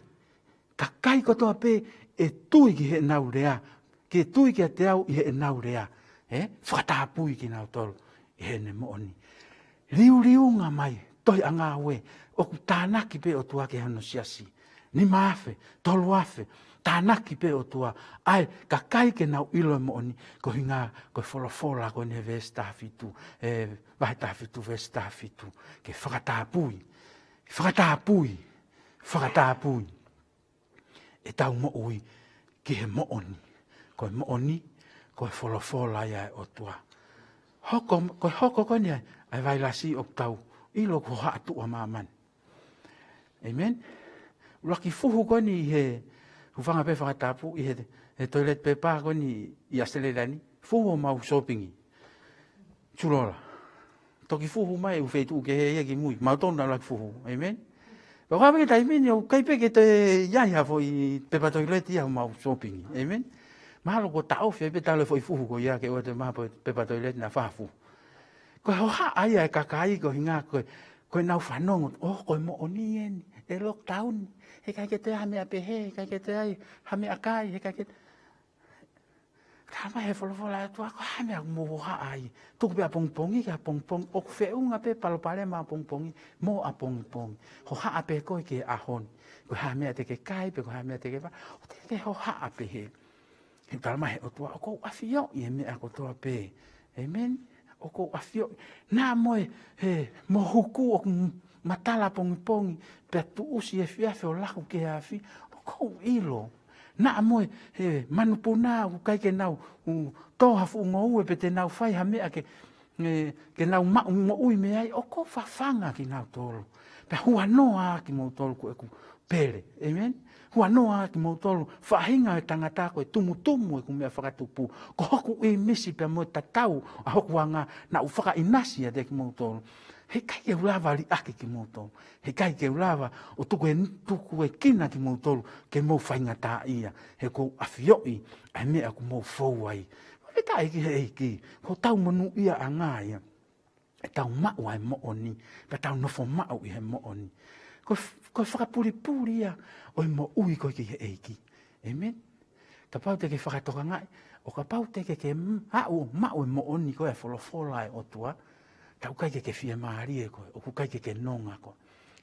kakai kotoa pē ʻe tui ki heʻenau lea, ke tui kiate au ʻi heʻenau lea, ē? Fakatapui kinautolu ʻi heʻene moʻoni. Liuliunga mai, tohi ʻa Ngāue, ʻoku tānaki pē ʻOtua ki hono siasi. Nima afe, tolu afe, tānaki pē ʻOtua, ʻa e kakai ke nau ʻilo e moʻoni, koeʻuhinga ko e folofola ko eni he veesi taha fitu, ē, vahe taha fitu, veesi taha fitu, ke fakatapui, fakatapui, fakatapui ʻetau moʻui ki he moʻoni. Ko e moʻoni, ko e folofola ia ʻa e ʻOtua. Hoko, ko e hoko ko eni ʻa e, ʻa e vailasi ʻoku tau ʻilo ʻoku hohaʻa tuʻu ʻa māmani. ʻĒmeni? ʻUluaki fuhu ko eni ʻi he, hūfanga pē fakatapu, ʻi he, he toilet paper ko eni ʻi ʻAositelēlia ni, fuhu homau sōpingi. Tulola. Toki fuhu mai ʻū feituʻu kehe ia ki mui. Mautolu naʻa ʻuluaki fuhu. ʻĒmeni? Pea ko e hā pē ki he taimi ni ʻoku ʻikai pē ke toe ʻi ai ha foʻi pepa toileti ia homau sōpingi. ʻĒmeni? Mahalo kuo taʻofi ai pē talu e foʻi fuhu ko ia ke ʻoua toe maʻu ha foʻi pepa toileti naʻa faʻa fuhu. Ko e hohaʻa ia e kakai koeʻuhinga ko e, ko ʻenau fanongo, ʻō, ko e moʻoni eni, ʻe lockdown, heʻikai ke toe ʻi ai ha meʻa pehē, heʻikai ke toe ʻi ai ha meʻakai, heʻikai ke Tala mai he folofola ʻa e ʻOtua, ko e hā e meʻa ʻoku mou hohaʻa ai? Tuku pē ʻapongipongi ki ʻapongipongi, ʻoku feʻunga pē palopalema ʻapongipongi mo ʻapongipongi. Hohaʻa pē koe ki he ʻaho ni. Ko e hā e meʻa te ke kai, pe ko e hā e meʻa te ke fai, ʻoku te ke hohaʻa pē he. He tala mai he ʻOtua, ʻoku ou ʻafioʻi e meʻa kotoa pē. ʻĒmeni? ʻOku ou ʻafioʻi. Naʻa mo e, he, mo huku ʻoku matala ʻapongipongi, pea tuʻusi efiafi ʻo laku ki he afi, ʻoku ou ʻilo. Naʻa mo e, he, manupuna ʻoku ʻikai ke nau, ʻū, tō ha fuʻu ngoue pe te nau fai ha meʻa ke, e, ke nau maʻu moʻui mei ai, ʻoku ou fafanga kinautolu. Pea huanoa kimoutolu ko ʻeku pele. ʻĒmeni? Huanoa kimoutolu, faʻahinga e tangata ko e tumutumu ʻeku meʻa fakatupu. Ko hoku ʻīmisi pea mo e tatau ʻa hoku anga naʻa ku fakaʻinasi ʻiate kimoutolu. Heʻikai ke u lava liʻaki kimoutolu. Heʻikai ke u lava ʻo tuku e, tukuekina kimoutolu ke mou faingataʻaʻia. He ʻoku ou ʻafioʻi ʻa e meʻa ʻoku mou fou ai. Fakafetaʻi ki he ʻEiki, ko hotau monūʻiaʻanga ia. ʻEtau maʻu ʻa e moʻoni, pea tau nofo maʻu ʻi he moʻoni. Ko e f-, ko e fakapulipuli ia ʻo e moʻui ko ē ki he ʻEiki. ʻĒmeni? Kapau te ke fakatokangaʻi, ʻo kapau te ke ke maʻu, maʻu e moʻoni ko ē ʻa e folofola ʻa e ʻOtua, ʻoku ʻikai ke ke fiemālie koe, ʻoku ʻikai ke ke nonga koe.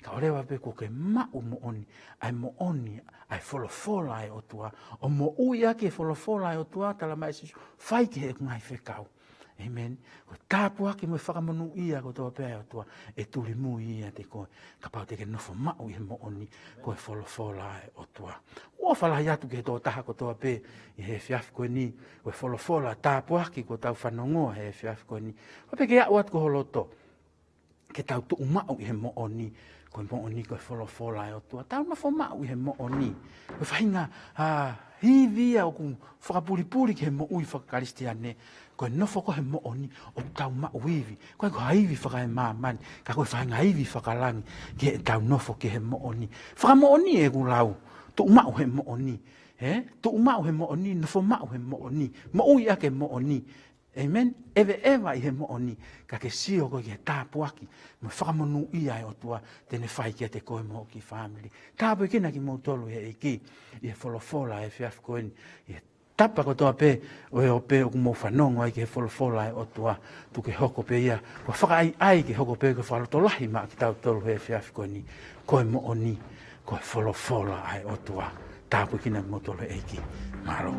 Ka ʻoua leva pē kuo ke maʻu moʻoni, ʻa e moʻoni, ʻa e folofola ʻa e ʻOtua, ʻo moʻui ʻaki e folofola ʻa e ʻOtua, tala mai ʻe Sīsū, fai ki heʻeku ngaahi fekau. ʻĒmeni. Ko e tāpuaki mo e fakamonūʻia kotoa pē ʻa e ʻOtua, ʻe tulimui ʻiate koe, kapau te ke nofo maʻu ʻi he moʻoni, ko e folofola ʻa e ʻOtua. ʻOfa lahi atu ki he tokotaha kotoa pē, ʻi he efiafi ko eni, ko e folofola tāpuaki kuo tau fanongoa he efiafi ko eni. ʻOfa pē ke aʻu atu ki ho loto, ke tau tuʻu maʻu ʻi he moʻoni, ko e moʻoni ko e folofola ʻa e ʻOtua. Tau nofo maʻu ʻi he moʻoni. Ko e faʻahinga, ʻa, ivi ia ʻoku fakapulipuli ki he moʻui faka-Kalisitiane, ko e nofo ko ē he moʻoni ʻoku tau maʻu ivi. ʻOku ʻikai ko ha ivi fakaemāmani, ka ko e faʻahinga ivi fakalangi ki heʻetau nofo ki he moʻoni. Fakamoʻoni ʻeku lau, tuʻu maʻu he moʻoni. Ē? Tuʻu maʻu he moʻoni, nofo maʻu he moʻoni. Moʻui ʻaki e moʻoni. ʻĒmeni. ʻEveʻeva ʻi he moʻoni, ka ke sio koe ki he tāpuaki mo e fakamonūʻia ʻa e ʻOtua te ne fai kiate koe mo ho kiʻi fāmili. Tāpuekina kimoutolu ʻe he ʻEiki ʻi he folofola he efiafi ko eni, ʻi he tapa kotoa pē ʻo e ope ʻoku mou fanongo ai ki he folofola ʻa e ʻOtua, tuku ke hoko pē ia ko e fakaʻaiʻai, ke hoko pē ko e fakalotolahi maʻa kitautolu he efiafi ko eni. Ko e moʻoni, ko e folofola ʻa e ʻOtua. Tāpuekina kimoutolu ʻe he ʻEiki. Mālō.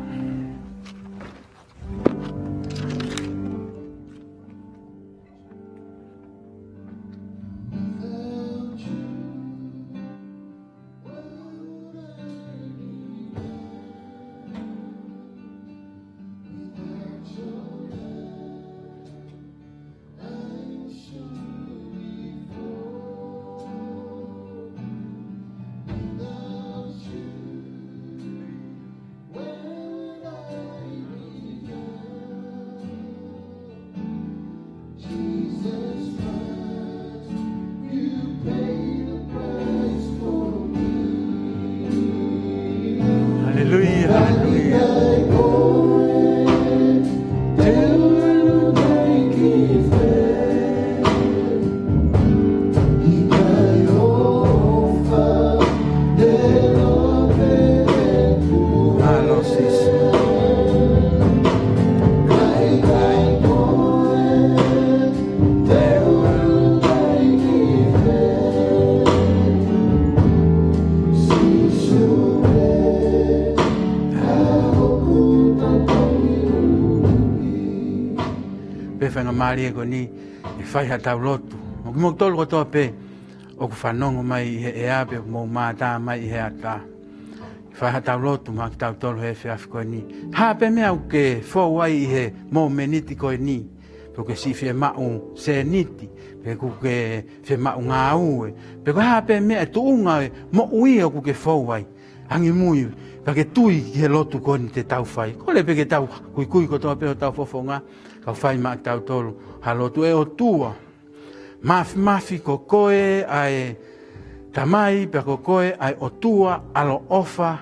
Haleluia, haleluia. Mālō Sīsū. Pea faingamālie ko eni ʻe fai haʻatau lotu. Mo kimoutolu kotoa pē ʻoku fanongo mai ʻi he ʻea pe ʻoku mou mātā mai ʻi he ata, fai haʻatau lotu maʻa kitautolu he efiafi ko eni. Hā pē meʻa ʻoku ke fou ai ʻi he momeniti ko eni, pe ʻoku ke siʻi fiemaʻu sēniti, pe ʻoku ke fiemaʻu ngāue, pe ko e hā pē meʻa, tuʻunga ʻo e moʻui ʻoku ke fou ai, angimui, ka ke tui ki he lotu ko eni te tau fai. Kole pē ke tau kuikui kotoa pē hotau fofonga, kau fai maʻa kitautolu ha lotu. ʻE ʻOtua Māfimafi, ko koe ʻa e Tamai, pea ko koe ʻa e ʻOtua ʻaloʻofa,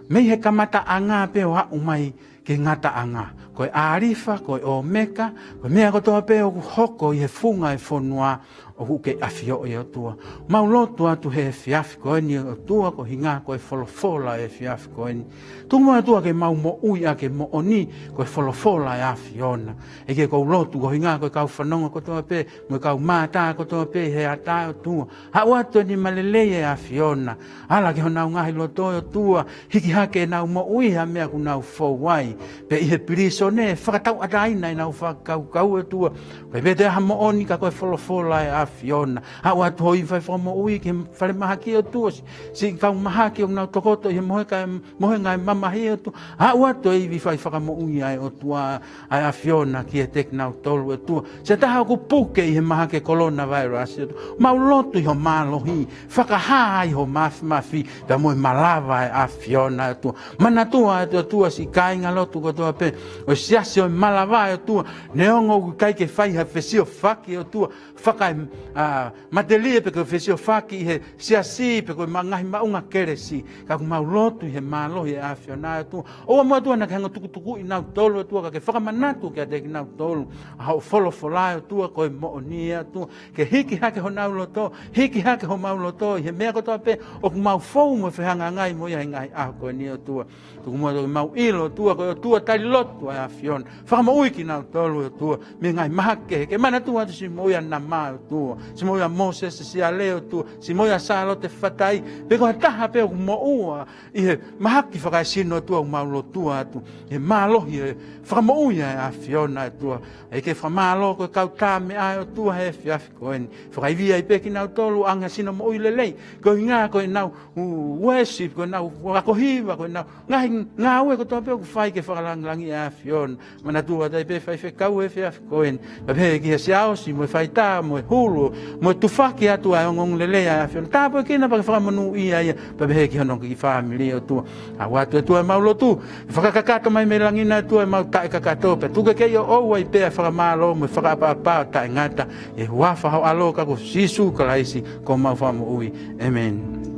mei he kamataʻanga pē ʻo aʻu mai ki he ngataʻanga. Ko e ʻĀlifa, ko e ʻŌmeka, ko e meʻa kotoa pē ʻoku hoko ʻi he funga ʻo e fonua, ʻoku ke ʻafioʻi ʻe ʻOtua. Mau lotu atu he efiafi ko eni ʻOtua, koeʻuhinga ko e folofola he efiafi ko eni. Tuku muʻa ʻOtua ke mau moʻui ʻaki e moʻoni ko e folofola ʻa e ʻAfiona. ʻEiki, ʻoku ou lotu koeʻuhinga ko e kau fanongo kotoa pē, mo e kau mātā kotoa pē he ata ʻOtua. Haʻu atu ʻe nima lelei ʻa e ʻAfiona. Ala ki honau ngaahi loto ʻOtua, hiki hake ʻenau moʻui ha meʻa ʻoku nau fou ai. Pea ʻi he pilīsone, fakatauʻatāina ʻenau fakakaukau ʻOtua. Ko e pete ha moʻoni ka ko e folofola ʻa e ʻAfiona. Haʻu atu ho ivi fai fakamoʻui ki he falemahaki ʻOtua, siʻi, siʻi kau mahaki ʻoku nau tokoto ʻi he mohe ka, mohenga ʻo e mamahi ʻOtua. Haʻu atu e ivi fai fakamoʻui ʻa e ʻOtua, ʻa e ʻAfiona kiate kinautolu ʻOtua. Siʻa taha ʻoku puke ʻi he mahaki coronavirus ʻOtua. Mau lotu ʻi ho mālohi, fakahā ai ho māfimafi, pea mo e malava ʻa e ʻAfiona ʻOtua. Manatua atu ʻOtua siʻi kāingalotu kotoa pē ʻo e Siasi ʻo e Malava ʻOtua. Neongo ʻoku ʻikai ke fai ha fesiofaki ʻOtua, faka-, ʻa, matelie pe ko e fesiofaki ʻi he siasi pe ko e ma-, ngaahi maʻunga kelesi. Ka ʻoku mau lotu ʻi he mālohi ʻa e ʻAfiona ʻOtua. ʻOua muʻa ʻOtua naʻa ke hanga ʻo tukutukuʻi kinautolu ʻOtua, ka ke fakamanatu kiate kinautolu ʻa hoʻo folofola ʻOtua, ko e moʻoni ʻOtua. Ke hiki hake honau loto, hiki hake homau loto ʻi he meʻa kotoa pē ʻoku mau fou mo fehangahangai mo ia he ngaahi ʻaho ko eni ʻOtua. Tuku muʻa ʻOtua ke mau ʻilo ʻOtua, ko e ʻOtua tali lotu ʻa e ʻAfiona. Fakamoʻui kinautolu ʻOtua mei he ngaahi mahaki kehekehe. Manatua atu siʻi moʻui ʻa Nama ʻOtua, siʻi moʻui ʻa Mōsese Siale ʻOtua, siʻi moʻui ʻa Sālote Fatai, pe ko ha taha pē ʻoku moʻua ʻi he mahaki fakaesino ʻOtua, ʻoku mau lotua atu he mālohi e fakamoʻui ʻa e ʻAfiona ʻOtua. ʻEiki, fakamālō ko e kau tā meʻa ʻOtua he efiafi ko eni. Fakaivia ai pē kinautolu ʻa e ngaahi sino moʻui lelei, koeʻuhinga ko ʻenau u-, worship, ko ʻenau ako hiva, ko ʻenau ngaahi ngāue kotoa pē ʻoku fai ke fakalāngilangiʻi ʻa e ʻAfiona. Manatua atu ai pē faifekau he efiafi ko eni. Pea pehē ki he siaosi, mo e faitā, mo e hulu, mo e tufaki atu ʻa e ongoongolelei ʻa e ʻAfiona. Tāpuekina pea ke fakamonūʻia ia, pea pehē ki hono kiʻi fāmili ʻOtua. Haʻu atu ʻOtua ʻemau lotu, fakakakato mai mei langi na ʻOtua ʻemau taʻekakato, pea tuku ke kei ʻoʻou ai pē ʻa e fakamālō mo e fakaʻapaʻapa ʻo taʻengata, ʻi he huafa ho ʻAlo ko Sīsū Kalaisi ko homau Fakamoʻui. ʻĒmeni.